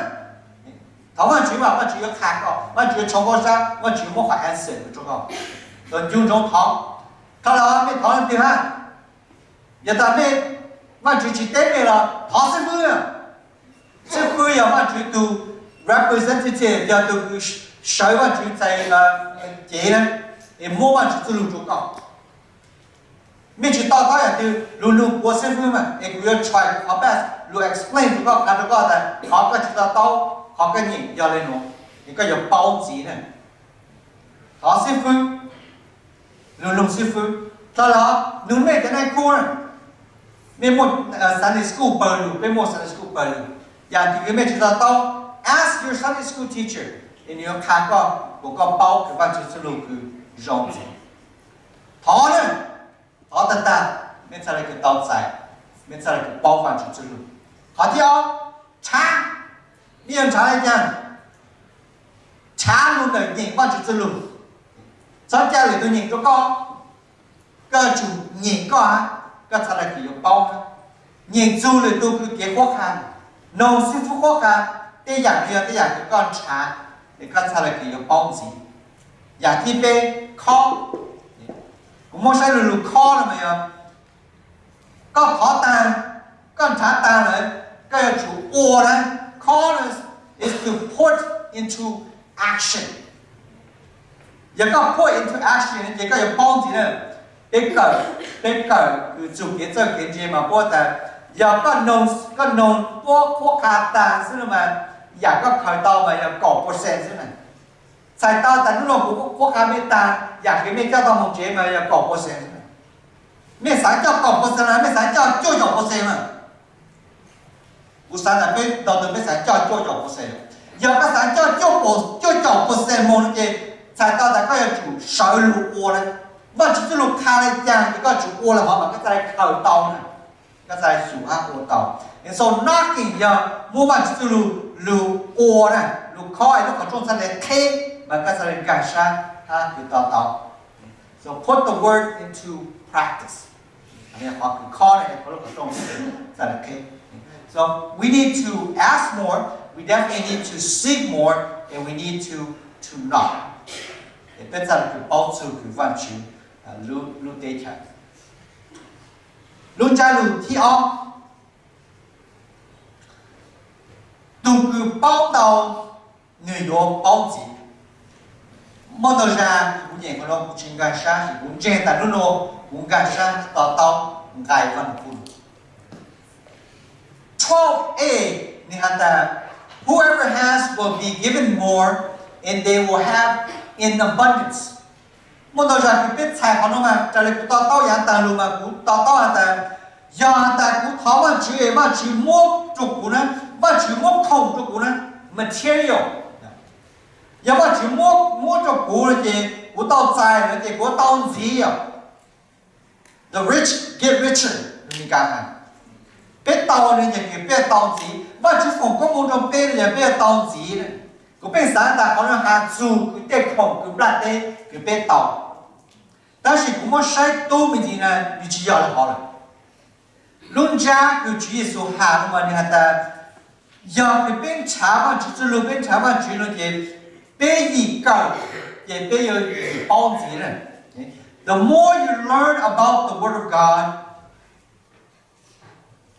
Thov Vaajtswv mas Vaajtswv yuav qha koj, Vaajtswv yuav tshoov koj sab, Vaajtswv muab qhov answer rua koj. So ncu zoo thov. Thaum los mej thov leej twg hab? Yog tas mej, Vaajtswv tsis teb mej los thov xib fwb. Xib fwb yog Vaajtswv tug representative, yog tug kws sawv Vaajtswv txais, cev na, es muab Vaajtswv txuj lug rua koj. Mej tsis to taub yaam twg, lug nug kuv xib fwb mas, es kuv yuav try kuv qhov best lug explain rua koj, qha rua koj tas qhov koj tsis to taub, Qhov koj nyeem yog li nuav, es koj yuav paub ntxiv na. Thov xib fwb, lug nug xib fwb. Dlhau los nug mej cov nai khu na, mej muaj Sunday school pawg lug, peb muaj Sunday school pawg lug. Yam twg mej tsi to taub, ask your Sunday school teacher, es nws yuav qha koj kom koj paub kws Vaajtswv txuj lug kws zoo ntxiv. Thov na, thov tag tag, mej txhaj le kws tau txais, mej txhaj le kws paub Vaajtswv txuj lug. Qhov thib ob, nrhav. Mej yuav nrhav le caag? Nrhav lug ntawm nyeem Vaajtswv txuj lug. Txhob ca lwm tug nyeem rua koj, koj yuav tsum nyeem koj hab, koj txhaj le kws yuav paub hab. Nyeem txug lwm tug kws kev qhuab qha, noog xib fwb qhuab qha, tej yam nuav yog tej yam kws koj nrhav, es koj txhaj le kws yuav paub ntxiv. Yam thib peb, khob. Kuv muab saib lug lug khob no mas yog koj thov taag, koj nrhav taag lawm, koj yuav tsum ua na. Call is to put into action. Yog koj put into action ces koj yuav paub ntxiv na. Peb kawm, peb kawm kws txug kev txawj kev ntse mas puab tas, yog koj noog, koj noog puab qhuab qha taag xwb no mas, yam koj khaws tau mas yog kaum percent xwb na. Txhais tau tas nub nuav kuv qhuab qha mej taag, yam kws mej coj tau moog tsev mas yog kaum percent xwb na. Mej xaav coj kaum percent los mej xaav coj cuaj caum percent mas? Kuv xaav tas peb ntau tug peb xaav coj cuaj caum percent. Yog koj xaav coj cuaj caum percent moog no ces txhais tau tas koj yuav tsum sawv lug ua na. Vaajtswv txuj lug qha le caag ces koj yuav tsum ua le hov mas koj txhaj le khaws tau na, koj txhaj le xyum hab ua tau. And so knocking yog muab Vaajtswv txuj lug lug ua na, lug khob es lub qhov rooj txhaj le qheb mas koj txhaj le nkaag sab hab kws to tau. So put the word into practice. Qhov kws khob ne, lub qhov rooj txhaj le qheb. So we need to ask more, we definitely need to seek more, and we need to, to knock. Es peb txhaj le kws paub txug kws Vaajtswv lub teb chaws. Lub ntsab lug thib ob, tug kws paub ntau, nwg yuav paub ntxiv. Muaj ntau zag kuv nyeem qhov no kuv tsi nkaag sab, kuv ntseeg tas nub nuav kuv nkaag sab to taub nqai Vaaj Lug Kub. Twelve A, nwg has tas, whoever has will be given more, and they will have in abundance. Muaj ntau zag kws peb txhais qhov no mas raws le kuv to taub yaav taag lug mas kuv to taub has tas, yog has tas kuv thov Vaajtswv es Vaajtswv muab rua kuv na, Vaajtswv muab khoom rua kuv na, material, yog Vaajtswv muab, muab rua kuv no ces kuv tau txais no ces kuv tau ntxiv os. The rich get richer, Amelikas has. Peb tau no ces peb tau ntxiv. Vaajtswv foom koob moov rua peb no ces peb yuav tau ntxiv. Kuv pheej xaav tas qhov no has txug kws tej khoom kws nplaj teb kws peb tau. Tab sis kuv muab saib tub me ntsis na, nws tsi yog le hov lawm. Lub ntsab kws Tswv Yexus has no mas nwg has tas, yog kws peb nrhav Vaajtswv txuj lug, peb nrhav Vaajtswv no ces peb yim kawm, ces peb yuav yim paub ntxiv na. The more you learn about the Word of God,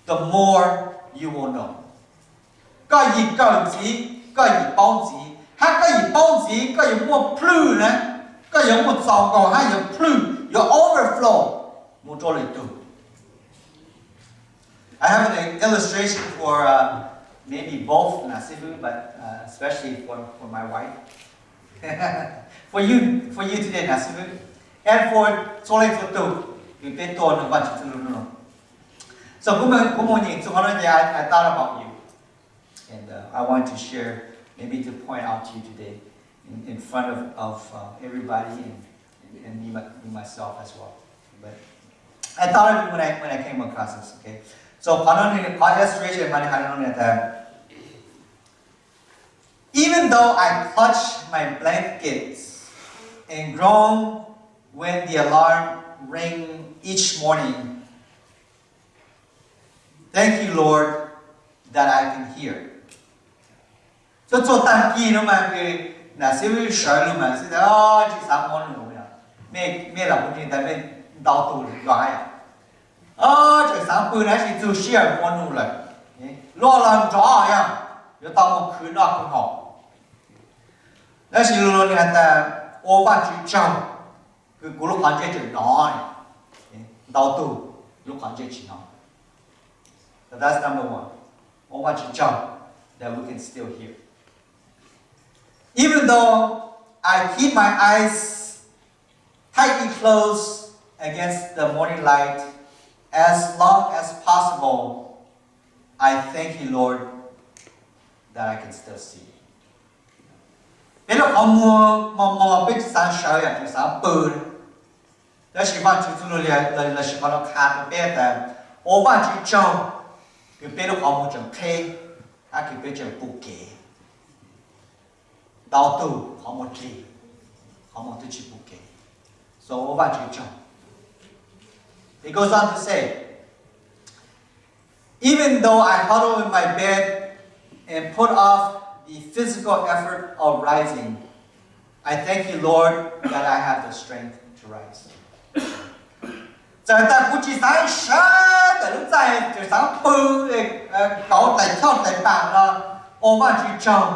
the more you will know. Koj yim kawm ntxiv, koj yim paub ntxiv, hab koj yim paub ntxiv koj yuav muaj plwj na, koj yuav muaj txaus nkaus hab yuav plwj, yuav overflow mus rua lwm tug. I have an illustration for uh, maybe both Nam Xib Fwb, but uh, especially for, for my wife. For you, for you today, Nam Xib Fwb, and for txhua leej txhua tug kws peb tuaj nug Vaajtswv txuj lug nub nua. So kuv moog, kuv moog nyeem txug qhov no ces I, I thought about you. And uh, I want to share, maybe to point out to you today in, in front of, of uh, everybody and, and me, me myself as well. But I thought of it when I, when I came across this, okay? So qhov no nws, qhov illustration mas nws has no nws tas, even though I clutch my blankets and groan when the alarm ring each morning, thank you, Lord, that I can hear. Txhua txhua taag kis no mas kws Nam Xib Fwb sawv lug mas xib tas, tsi xaav muab num, mej, mej los kuv ntseeg tas mej ntau tug nkaus hab yom. Tseem xaav pw na, tab sis txug sij hawm muab num lawm, lub los nrov yog yuav tau moog khwv noj khwv haus. Tab sis lug lug nwg has tas, ua Vaajtswv tsaug kws kuv lub qhov ntsej tseem nov, ntau tug lub qhov ntsej tsi nov. So that's number one. Ua Vaajtswv tsaug that we can still hear. Even though I keep my eyes tightly closed against the morning light as long as possible, I thank you, Lord, that I can still see. Peb lub qhov muag mos mos peb tsis xav sawv yom, tsis xav pw. Tab sis Vajtswv txuj lug li, los sis qhov no qha rua peb tas, ua Vajtswv tsaug, kws peb lub qhov muag tseem qheb, hab kws peb tseem pum kev. Ntau tug qhov muag dlig, qhov muag twb tsis pum kev. So ua Vajtswv tsaug. It goes on to say, even though I huddle in my bed and put off the physical effort of rising, I thank you, Lord, that I have the strength to rise. Txawm tas kuv tsis xaav sawv tawm lub txaj, tsis xaav pw, kauv dlaim choj dlaim pam los ua Vajtswv tsaug,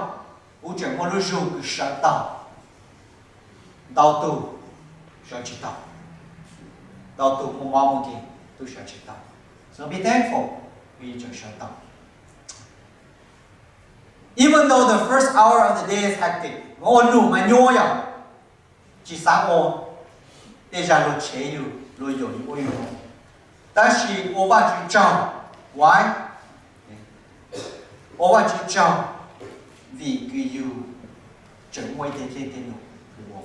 kuv tseem muaj lub zug kws sawv tau. Ntau tug sawv tsis tau, ntau tug muaj mob muaj nkeeg tub sawv tsis tau. So be thankful, vim tseem sawv tau. Even though the first hour of the day is hectic, ua num mas nyuaj yom, tsis xav ua, tej zag luag tshev yus, luag yuam yus ua yus mus. Tab sis ua Vajtswv tsaug, why? Ua Vajtswv tsaug, vim kws yus tseem muaj ib teg dlej teg num kws ua.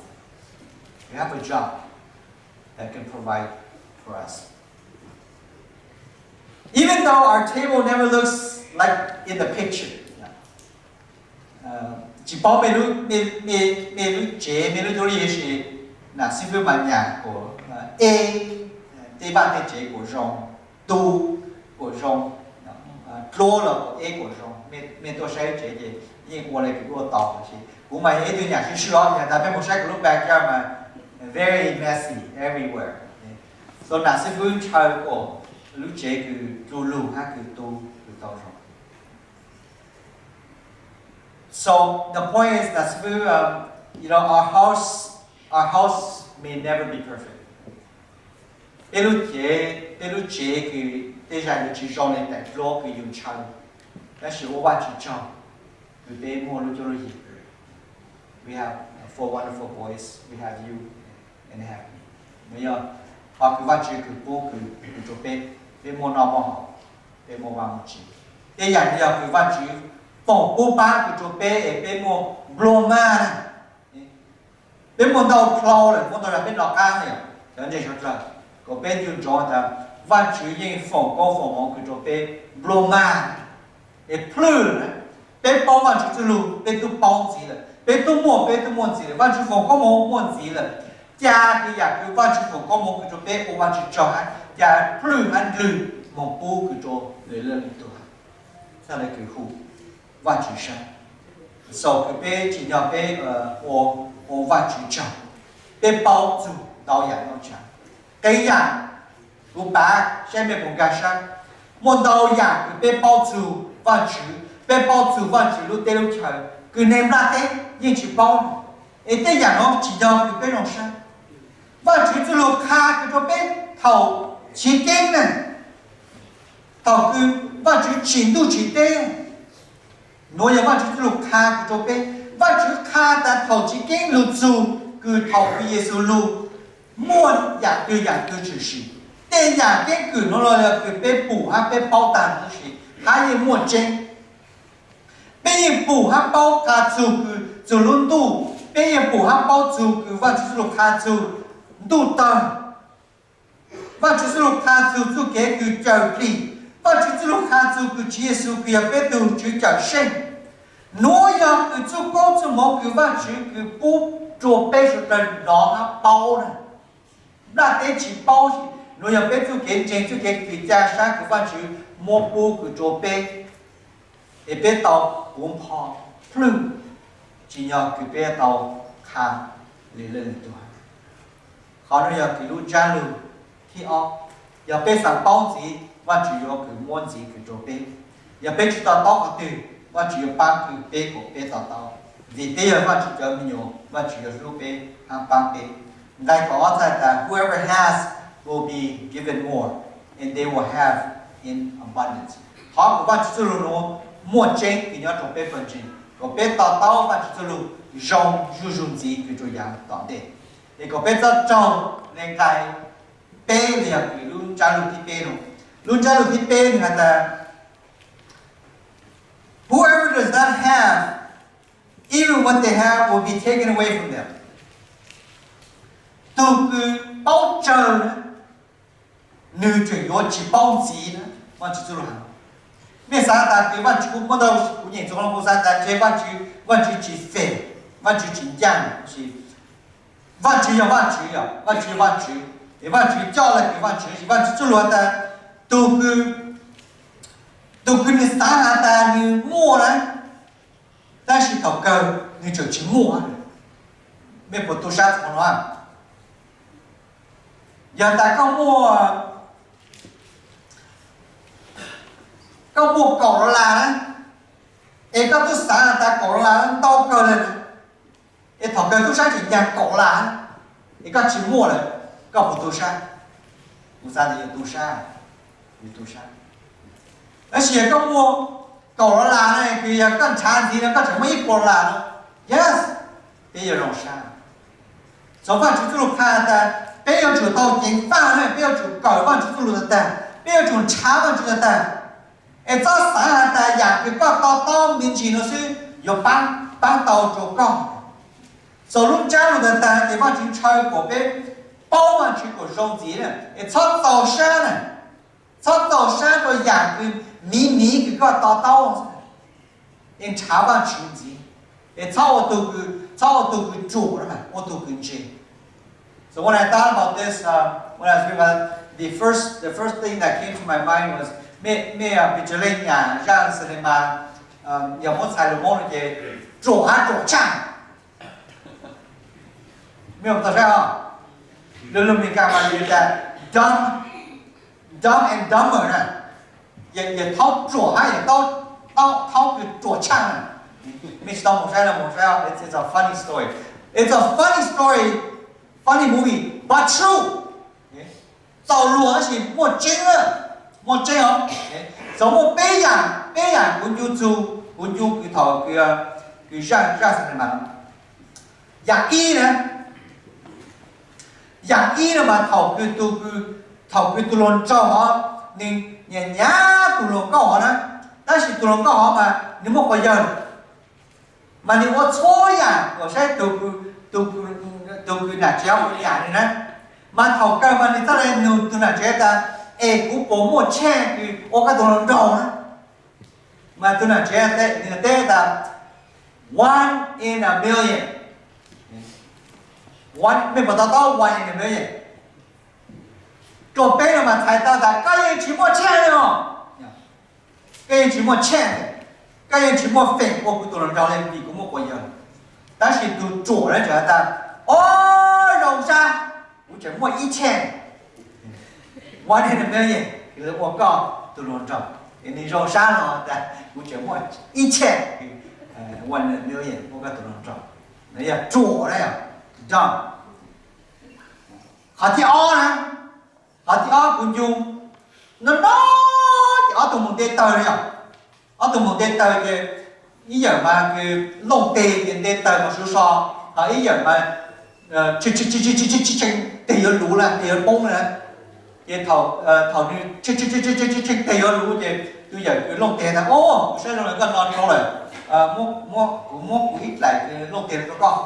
We have a job that can provide for us. Even though our table never looks like in the picture, tsis paub mej lub tsev, mej lub cuab lij, tab sis nam xib fwb mas nyam kuas eb, tej vaj tej tsev kuas zoo, tu kuas zoo, dluab los kuas eb kuas zoo. Mej tuaj saib tsev ces yeej ua le kws ua tau, tab sis kuv mas yog ib tug nyam sib sib os, yog tas peb mus saib kuv lub backyard mas very messy everywhere. So nam xib fwb ntshaw kuas lub tsev kws du lug hab kws tu kws tau zoo. So the point is that, um, you know, our house, our house may never be perfect. Peb lub cev, peb lub tsev kws tej zag yuav tsis zoo le daim duab kws yus ntshaw, tab sis ua Vajtswv tsaug kws peb muaj lub cuab lub yig. We have four wonderful boys, we have you, and have me. No yog qhov kws Vajtswv kws pub kws rua peb, peb muaj noj muaj haus, peb muaj vaj muaj tsev. Tej yam no yog kws Vajtswv foom pub pab kws rua peb es peb muaj nplua mag. Peb muaj ntau dlhau lawm, muaj ntau zag peb nov qab, cov ntseeg suav dlawg, kom peb ncu ntsoov tas Vajtswv yeej foom koob foom hmoov kws rua peb nplua mag es plhwj lawm. Peb paub Vajtswv txuj lug, peb tub paub ntxiv lawm, peb tub muaj, peb tub muaj ntxiv lawm, Vajtswv foom koob hmoov muaj ntxiv lawm. Ca kws yam kws Vajtswv foom koob hmoov kws rua peb ua Vajtswv tsaug hab, ca plhwj hab ndlwg moog pub kws rua lwm leej lwm tug hab, txhaj le kws hu Vajtswv sab. So kws peb tsim nyog peb ua, ua Vajtswv tsaug, peb paub txug ntau yam no tsav. Qee yam kuv pav saib mej puas nkag sab, muaj ntau yam kws peb paub txug Vajtswv, peb paub txug Vajtswv lub teb lub chaw kws neeg nplaj teb yeej tsis paub, es tej yam no tsim nyog kws peb zoo sab. Vajtswv txuj lug qha kws rua peb thaum chiv keeb na, thaum kws Vajtswv tsim ntuj tsim teb, nuav yog Vajtswv txuj lug qha kws rua peb. Vajtswv qha tas thaum chiv keeb lug txug kws thaum kws Yexus lug, muaj yam twg yam twg tshwm sim. Tej yam keeb kwm nuav los yog kws peb pum hab peb paub tag huv si, hab yeej muaj tseeb. Peb yeej pum hab paub qha txug kws txug lub ntuj, peb yeej pum hab paub txug kws Vajtswv txuj lug qha txug ntuj tawg, Vajtswv txuj lug qha txug txuj kev kws cawm plig, Vajtswv txuj lug qha txug kws Tswv Yexus kws yog peb tug Tswv Cawmseej. Nuav yog kws txuj koob txuj hmoov kws Vajtswv kws pub rua peb suav dlawg nov hab paub na. Nplaj teb tsis paub, nuav yog peb txuj kev ntseeg, txuj kev kws ca sab kws Vajtswv muab pub kws rua peb, es peb tau puv npo plhwj, tsim nyog kws peb tau qha lwm leej lwm tug hab. Qhov nuav yog kws lub ntsab lug thib ob, yog peb xaav paub ntxiv, Vajtswv yuav kws muab ntxiv kws rua peb. Yog peb tsis to taub qhov twg, Vajtswv yuav paab kws peb kuas peb to taub, vim peb yog Vajtswv cov me nyuam, Vajtswv yuav hlub peb hab paab peb. Nqai kaum ob txhais tas, whoever has will be given more, and they will have in abundance. Qhov kws Vajtswv txuj lug nuav muaj tseeb kws nyob rua peb pawg ntseeg, kom peb to taub Vajtswv txuj lug, zoo zuj zus ntxiv kws tsuas yog tom ntej. Es kom peb txhob raug le nqai peb los yog kws lub ntsab lug thib peb no. Lub ntsab lug thib peb nws has tas, whoever does not have, even what they have will be taken away from them. Tug kws paub tsawg na, nws tseem yuav tsis paub ntxiv na. Vaajtswv txuj lug has, mej xaav tas kws Vaajtswv kuv muab ntau, kuv nyeem txug no kuv xaav tas ntshe Vaajtswv, Vaajtswv tsis fair, Vaajtswv tsis ncaaj. Vaajtswv yog Vaajtswv, yog Vaajtswv yog Vaajtswv, es Vaajtswv coj le kws Vaajtswv, Vaajtswv txuj lug has tas tug kws, tug kws nws xaav has tas nws muaj na, tab sis thaum kawg nws tseem tsis muaj. Mej puas tu sab txug qhov no? Yog tas koj muaj, koj muaj kaum dollar na, es koj tub xaav has tas kaum dollar ntau kawg le, es thaum kawg tub sab tseem ncaag kaum dollar, es koj tsis muaj lawm, koj puas tu sab? Kuv xaav tas yuav tu sab, yuav tu sab. Tab sis yog koj muaj kaum dollar na, kws yog koj nrhav ntxiv no koj tseem muaj ib puas dollar no, yes, peb yuav zoo sab. Txawm Vaajtswv txuj lug qha tas peb yuav tsum tau ceev faj na, peb yuav tsum kawm Vaajtswv txuj lug tag tag, peb yuav tsum nrhav Vaajtswv tag tag. Es txhob xaav has tas yaam kws koj to taub me ntsis no xwb yuav paab, paab tau rua koj. Txug lub ntsab lug tag tag ces Vaajtswv ntshaw kom peb paub Vaajtswv kom zoo ntxiv na, es txhob txaus sab na, txhob txaus sab rua yaam kws miv miv kws koj to taub, es nrhav Vaajtswv ntxiv, es txhob ua tug kws, txhob ua tug kws ruam, ua tug kws ntse. So when I thought about this, uh, when I was reading about the first, the first thing that came to my mind was mej, mej pes tsawg leej nyiam zaj cinema, yog muab txhais lus Moob no ces ruam hab ruam tshaaj. Mej tau saib os, lug lug Meskas mas yog tas Dumb, Dumb and Dumber na, yog thaub ruam hab yog thaub kws ruam tshaaj na. Mej tsis tau moog saib los moog saib, it's a funny story, it's a funny story, funny movie but true. Txaus luag tab sis muaj tseeb, muaj tseeb os. Txawm muaj peb yaam, peb yaam kuv ncu txug, kuv ncu kws thaum kws zaj, zaj cinema. Yaam ib na, yaam ib no mas thaum kws, thaum kws tug hluas nraug hov, nws nyam nyam tug hluas nkauj hov na, tab sis tug hluas nkauj hov mas nws muaj quas yawg, mas nws ua txhua yaam kom saib tug kws nam tsev ua yam nws na. Mas thaum kawg mas nws txhaj le nug tug nam tsev tas, es kuv puas muaj chance kws ua koj tug hluas nraug na? Mas tug nam tsev nws teb tas, one in a million. Mej puas to taub one in a million? Ruam peb no mas txhais tau tas koj yeej tsis muaj chance le os. Koj yeej tsis muaj chance, koj yeej tsis muaj feem ua kuv tug hluas nraug le vim kuv muaj quas yawg. Tab sis tug ruam na tseem has tas, o, zoo sab, kuv tseem muaj ib chance, one in a million, ua koj tug hluas nraug. Es nws zoo sab no tas kuv tseem muaj ib chance, one in a million, ua koj tug hluas nraug. Yog ruam na, yog dumb. Qhov thib ob na, qhov thib ob kuv ncu no no ces ob tug mus nte tawg na yom. Ob tug mus nte tawg ces ib yawm mas kws looj teg ces nte tawg mas suav so, ho ib yawm mas tshee teg yuav luv lawm, teg yuav poob lawm. Ces thaum nws tshee teg yuav luv ces tus yawm kws looj teg tas, o, kuv saib zoo li koj no dhau lawm, kuv muab kuv ib dlaim looj teg rau koj.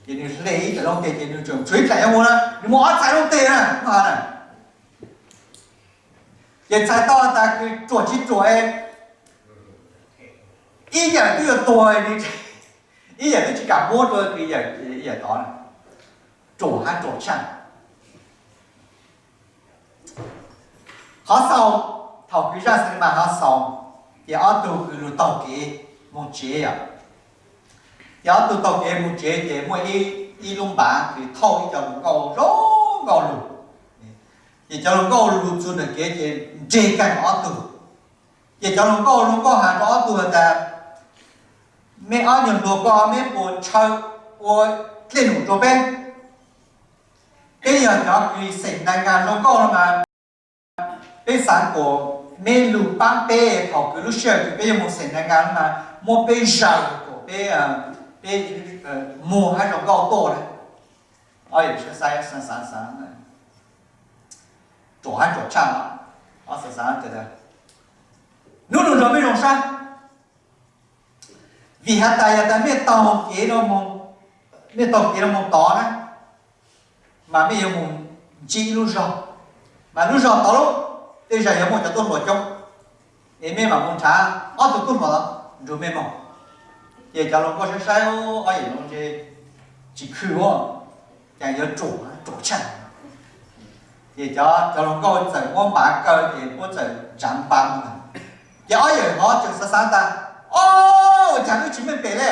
Ces nws hle ib dlaim looj teg ces nws tseem tshuav ib dlaim nyob hauv na, nws muaj ob txhais looj teg na, na. Ces txhais tau tas kws ruam tsis ruam, ib yawm twb yuav tuag, ib yawm twb tsis kam muab rau kws yawm tod, ruam hab ruam tshaj. Qhov xaus, thaum kws zaj cinema qhov xaus, ces ob tug kws lug taug kev moog tsev yom. Ces ob tug taug kev moog tsev ces muaj ib lub npav kws thauj ib co hluas nkauj zoo nkauj lug. Ces cov hluas nkauj lug txug ntawm kev ces nres kag ob tug. Ces cov hluas nkauj, hluas nkauj has rau ob tug has tas, meb ob nyuag hluas ko meb puas ntshaw ua dlej num rua peb? Peb yog cov kws xeem Nais Nkas hluas nkauj no mas, peb xaav kom meb lug paab peb thaum kws lub sij hawm kws peb yuav moog xeem Nais Nkas no mas muab peb zaws kom peb peb mus hab zoo nkauj tuaj na. Ob yawm xav xav xav xav, ruam hab ruam tshaj, ob xav xav tias, hnub no nrog mej zoo sab, vim has tas yog tas mej taug kev no mus, mej taug kev no mus tod na, mas mej yuav mus ntsib ib lub zog, mas lub zog tod lub, tej zag yuav muaj cov tub hluas coob, es mej mam mus nrhav ob tug tub hluas nrug mej moog. Ces cov hluas nkauj saib saib, ob yawm no ntshe tsis khw, cas yuav ruam, ruam tshaj. Ces cov, cov hluas nkauj txawm muab npav kaw ces puab txawm ntsav npav mus lawm. Ces ob yawm hov tseem xav xav tas, o, ua cas wb tsis meej pem le?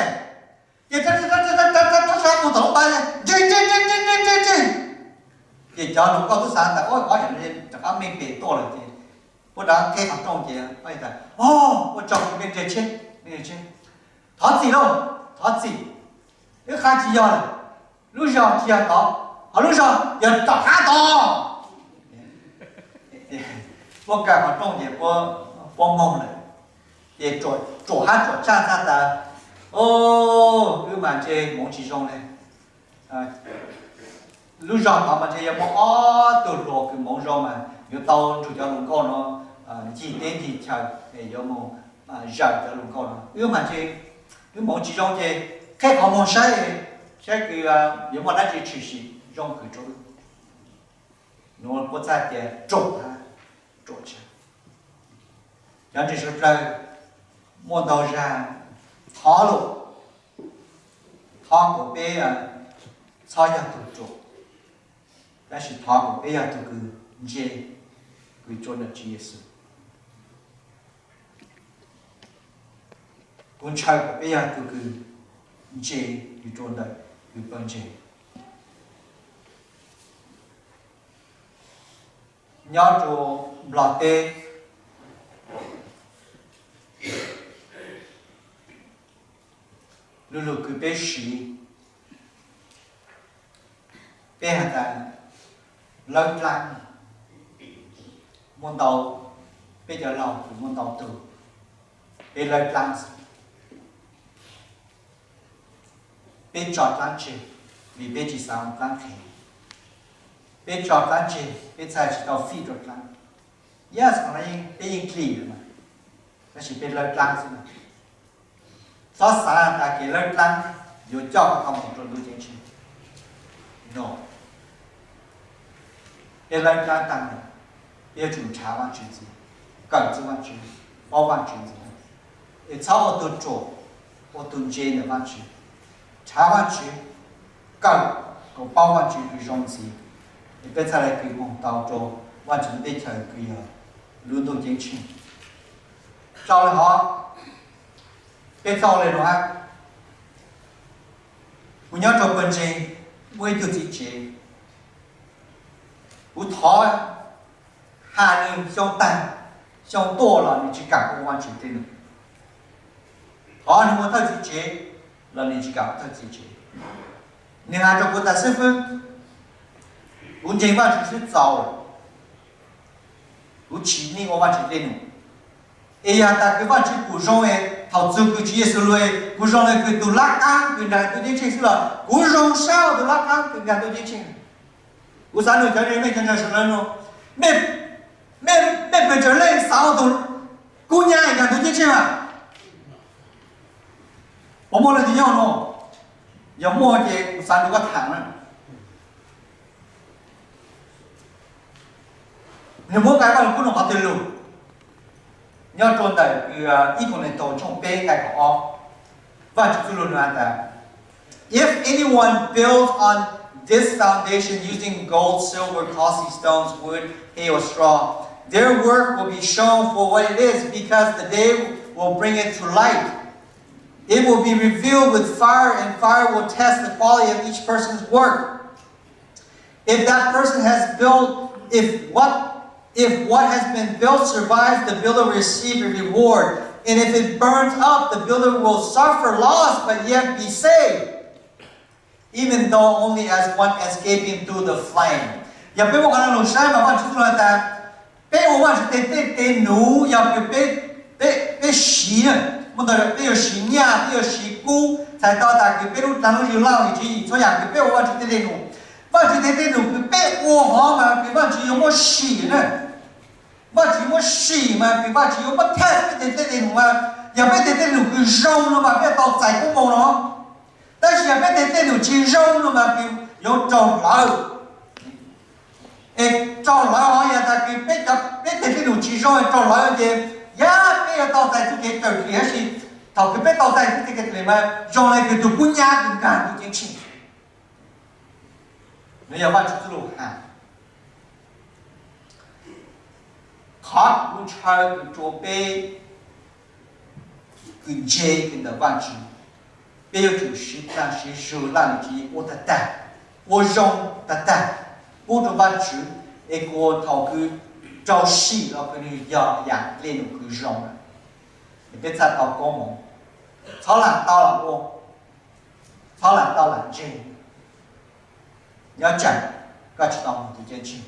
Ces rov sab mus tom lub npav, ntseg ntseg ntseg ntseg ntseg ntseg. Ces cov hluas nkauj tub xav tas, o, ob yawm rov qab meej pem tuaj lawm ces puab rov qab qheb qhov rooj ces, o, ua tsaug, mej nres tsheb, mej nres tsheb. Thov txim lauj, thov txim, wb qha tsis yog lawm, lub zog tsis yog tod, ho lub zog yog tom qab tod. Puab kaw qhov rooj ces puab moog lawm. Ces ruam hab ruam tshaj txhaj tas, o, wb mas ntshe moov tsis zoo le. Lub zog tod mas ntshe yuav muaj ob tug hluas kws moov zoo mas yuav tau nrug cov hluas nkauj no ncig teb ncig chaw, yuav mus zawm cov hluas nkauj no. Wb mas ntshe wb moov tsis zoo ces qheb qhov muag saib, saib kws yuav muaj dab tsi tshwm sim zoo kws rau wb. Nuav puab txhaj tias ruam hab ruam tshaj. Cov ntseeg suav dlawg muaj ntau zag thov lug, thov kom peb txhob yog tug ruam, tab sis thov kom peb yog tug kws ntse, kws rua ntawm Tswv Yexus. Kuv ntshaw kom peb yog tug kws ntse, kws rua ntawm kws pawg ntseeg. Nyob rua Nplog teb, lu lug kws peb siv, peb has tas lawb dlaab, muaj ntau, peb cov laug kws muaj ntau tug, peb lawb dlaab xwb. Peb tso dlaab tseg, vim peb tsis xav ua dlaab qhev. Peb tso dlaab tseg, peb txhaj tsis tau fij rua dlaab. Yes, qhov no peb yeej dlim lawm mas, tab sis peb lawb dlaab xwb mas. Txhob xav tas kev lawb dlaab yuav coj koj tau mus rua ntuj ceeb tsheej. No, peb lawb dlaab taag lawm, peb yuav tsum nrhav Vaajtswv ntxiv, kawm txug Vaajtswv, paub Vaajtswv ntxiv, es txhob ua tug ruam, ua tug ntse ntawm Vaajtswv. Nrhav Vaajtswv, kawm kom paub Vaajtswv kws zoo ntxiv, es peb txhaj le kws moog tau rua Vaajtswv lub teb chaws kws yog lub ntuj ceeb tsheej. Tso le hov, peb txhob le nuav hab. Kuv nyob rua pawg ntseeg, muaj ib tug txiv tsev, kuv thov has nwg xyoo taag, xyoo tuaj los nwg tsis kam ua Vaajtswv tej lug. Thov nwg ua thawj txiv tsev los nwg tsis kam ua thawj txiv tsev. Nwg has rua kuv tas, xib fwb, kuv ntseeg Vaajtswv swb txaus, kuv tsis yeem ua Vaajtswv tej lug. Es yog tas kws Vaajtswv pum zoo es thaum txug kws Tswv Yexus lug, kuv zoo le kws tug lab qaab kws nkaag ntuj ceeb tsheej xwb los kuv zoo sab ua tug lab qaab kws nkaag ntuj ceeb tsheej. Kuv xav nug cov mej cov ntseeg sawv daws nua, mej, mej pes tsawg leej xav ua tug kub nyab nkaag ntuj ceeb tsheej mas? Puas muaj leej twg nyob nua? Yog muaj ces kuv xav nrug koj tham na. Nwg muab nqai Vaaj Lug Kub nua qhov twg lug? Nyob rua ntawm kws Ib Kolinthus tshooj peb nqai kaum ob, Vaajtswv txuj lug nua has tas, If anyone builds on this foundation using gold, silver, costly stones, wood, hay, or straw, their work will be shown for what it is, because the day will bring it to light. It will be revealed with fire, and fire will test the quality of each person's work. If that person has built, if what, if what has been built survives, the builder will receive a reward. And if it burns up, the builder will suffer loss, but yet be saved, even though only as one escaping through the flame. Yog peb muab qhov no lug saib mas Vaajtswv txuj lug has tas, peb ua Vaajtswv tej, tej, tej nuv yog kws peb, peb, peb siv na, Mus ntawd peb yuav siv nyaj, peb yuav siv kub, txhais tau tas kws peb lub dlaag lub yug laj lim tswv yim txhua yaam kws peb ua Vaajtswv tej dej num, Vaajtswv tej dej num kws peb ua hov mas kws Vaajtswv yuav muab sim na. Vaajtswv muab sim mas kws Vaajtswv yuav muab thaij peb tej dej num mas, yog peb tej dej num kws zoo no mas peb tau txais koob moov no. Tab sis yog peb tej dej num tsis zoo no mas kws yuav raug hlawv. Es raug hlawv hov yog tas kws peb cov, peb tej dej num tsis zoo es raug hlawv ces yog peb yuav tau txais txuj kev raug dlim tab sis thaum kws peb tau txais txuj kev raug dlim mas zoo le kws tug kub nyab kws nkaag ntuj ceeb tsheej. Nov yog Vaajtswv txuj lug has. Qhov kuv ntshaw kws rua peb kws ntse kws ntawm Vaajtswv, peb yuav tsum siv dlaag siv zug laj lim tswv ua tag tag, ua zoo tag tag, pub rua Vaajtswv, es kuas thaum kws rau sim los kws nwg yog yaam dej num kws zoo, es peb txhaj tau koob moov. Txhob lam tau lam ua, txhob lam tau lam ntseeg. Nyob tseem koj tsis tau moog ntuj ceeb tsheej,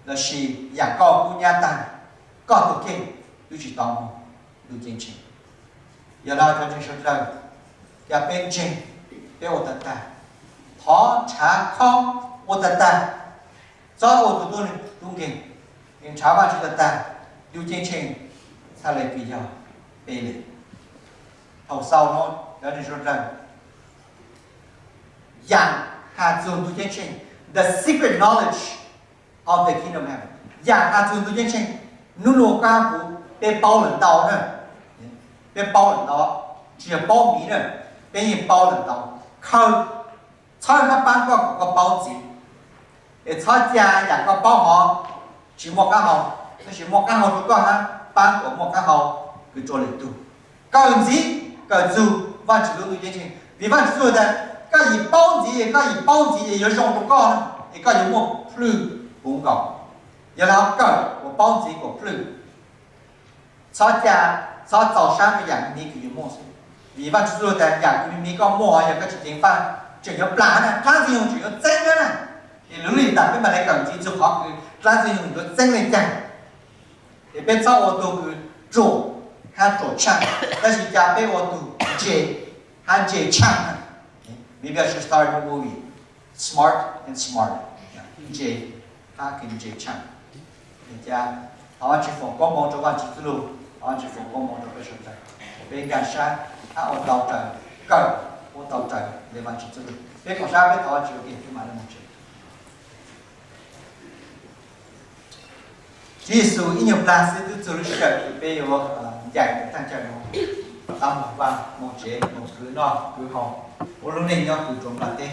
lossis yaam koj kub nyab taag, koj tug kheej twb tsis tau moog ntuj ceeb tsheej. Yog le cov ntseeg sawv dlawg, yog peb ntseeg, peb ua tag tag, thov nrhav khob ua tag tag, txhob ua tug tuab neeg tub nkeeg, nrhav Vaajtswv tag tag, ntuj ceeb tsheej txhaj le kws yog peb le. Thaum xaus no, cov ntseeg sawv dlawg, yaam has txug ntuj ceeb tsheej, the secret knowledge of the kingdom of heaven, yaam has txug ntuj ceeb tsheej, nub nua koj kuv peb paub lawm ntau na, peb paub lawm ntau, tsis yog paub miv na, peb yeej paub lawm ntau, khaws, txhawb hab paab koj kom koj paub ntxiv. Es txhob ca yaam koj paub hov tsis muaj qaab hau, tab sis muaj qaab hau rua koj hab paab kom muaj qaab hau kws rua lwm tug. Kawm ntxiv, kawm txug Vaajtswv lub ntuj ceeb tsheej, vim Vaajtswv txuj tas koj yim paub ntxiv es koj yim paub ntxiv es yuav zoo rua koj na, es koj yuav muaj plwj puv nkaus. Yog le hov kawm kuas paub ntxiv kuas plwj. Txhob ca, txhob txaus sab rua yaam miv kws yus muaj xwb, vim Vaajtswv txuj tas yaam kws miv koj muaj yog koj tsis ceev faj tseem yuav plam na, dlaab ntxwg nyoog tseem yuav txeeb na. Es lub lim tas peb mam le kawm ntxiv txug qhov kws dlaab ntxwg nyoog yuav txeeb le caag. Es peb txhob ua tug kws ruam hab ruam tshaaj, tab sis ca peb ua tug ntse hab ntse tshaaj na. Maybe I should start a movie, Smart and Smarter. Ntse hab kws ntse tshaaj. Ca thov Vaajtswv foom koob moov rua Vaajtswv txuj lug, thov Vaajtswv foom koob moov rua peb sawv dlawg, peb nkaag sab hab ua tau raws, kawm ua tau raws le Vaajtswv txuj lug. Peb koom sab peb thov Vaajtswv ua ke peb mam le moog tsev. Tswv Yexus, ib nyuag plag xwb tub txug lub sij hawm kws peb yuav ncaim thaaj chaw nuav, tau moog vaaj moog tsev, moog khwv noj khwv haus, ua lub neej nyob kws rua nplaj teb.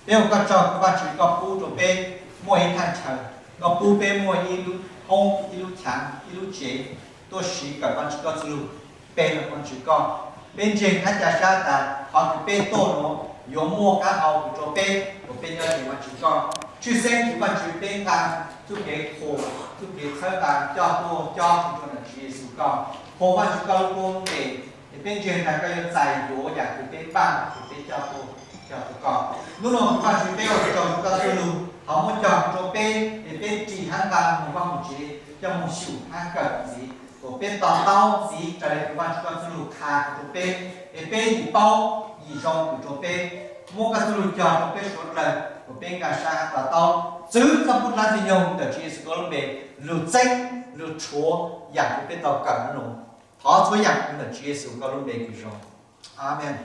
Peb ua koj tsaug Vaajtswv koj pub rua peb muaj ib thaaj chaw, koj pub peb muaj ib lub hoob, ib lub chaav, ib lub tsev tuaj siv kawm Vaajtswv koj txuj lug, pe Vaajtswv koj. Peb ntseeg hab ca sab tas qhov kws peb tuaj nuav yuav muaj qaab hau kws rua peb, kuas peb nyob ntseeg Vaajtswv koj. Tshwj xeeb kws Vaajtswv peb nqa txuj kev qhuas, txuj kev txhawb nqa coj tuaj cob rua ntawm Tswv Yexus koj, qhuas Vaajtswv koj lub koob npe, es peb ntseeg tas koj yuav txais yuav yaam kws peb npaaj kws peb coj tuaj cog rua koj. Nub nua Vaajtswv peb ua tsaug rua koj txuj lug, thov muab cog rua peb es peb ris hab nqa moog vaaj moog tsev, coj moog xyum hab kawm ntxiv, kuas peb to taub ntxiv raws le kws Vaajtswv koj txuj lug qha rua peb, es peb yim paub yim zoo kws rua peb. Muab koj txuj lug cog rua peb suav dlawg kuas peb nkaag sab hab to taub, txwv txhob pub dlaab ntxwg nyoog, ntawm Tswv Yexus koj lub npe, lug txeeb lug rhuav yaam kws peb tau kawm nub nua. Thov txhua yaam kws ntawm Tswv Yexus koj lub npe kws zoo. Amees.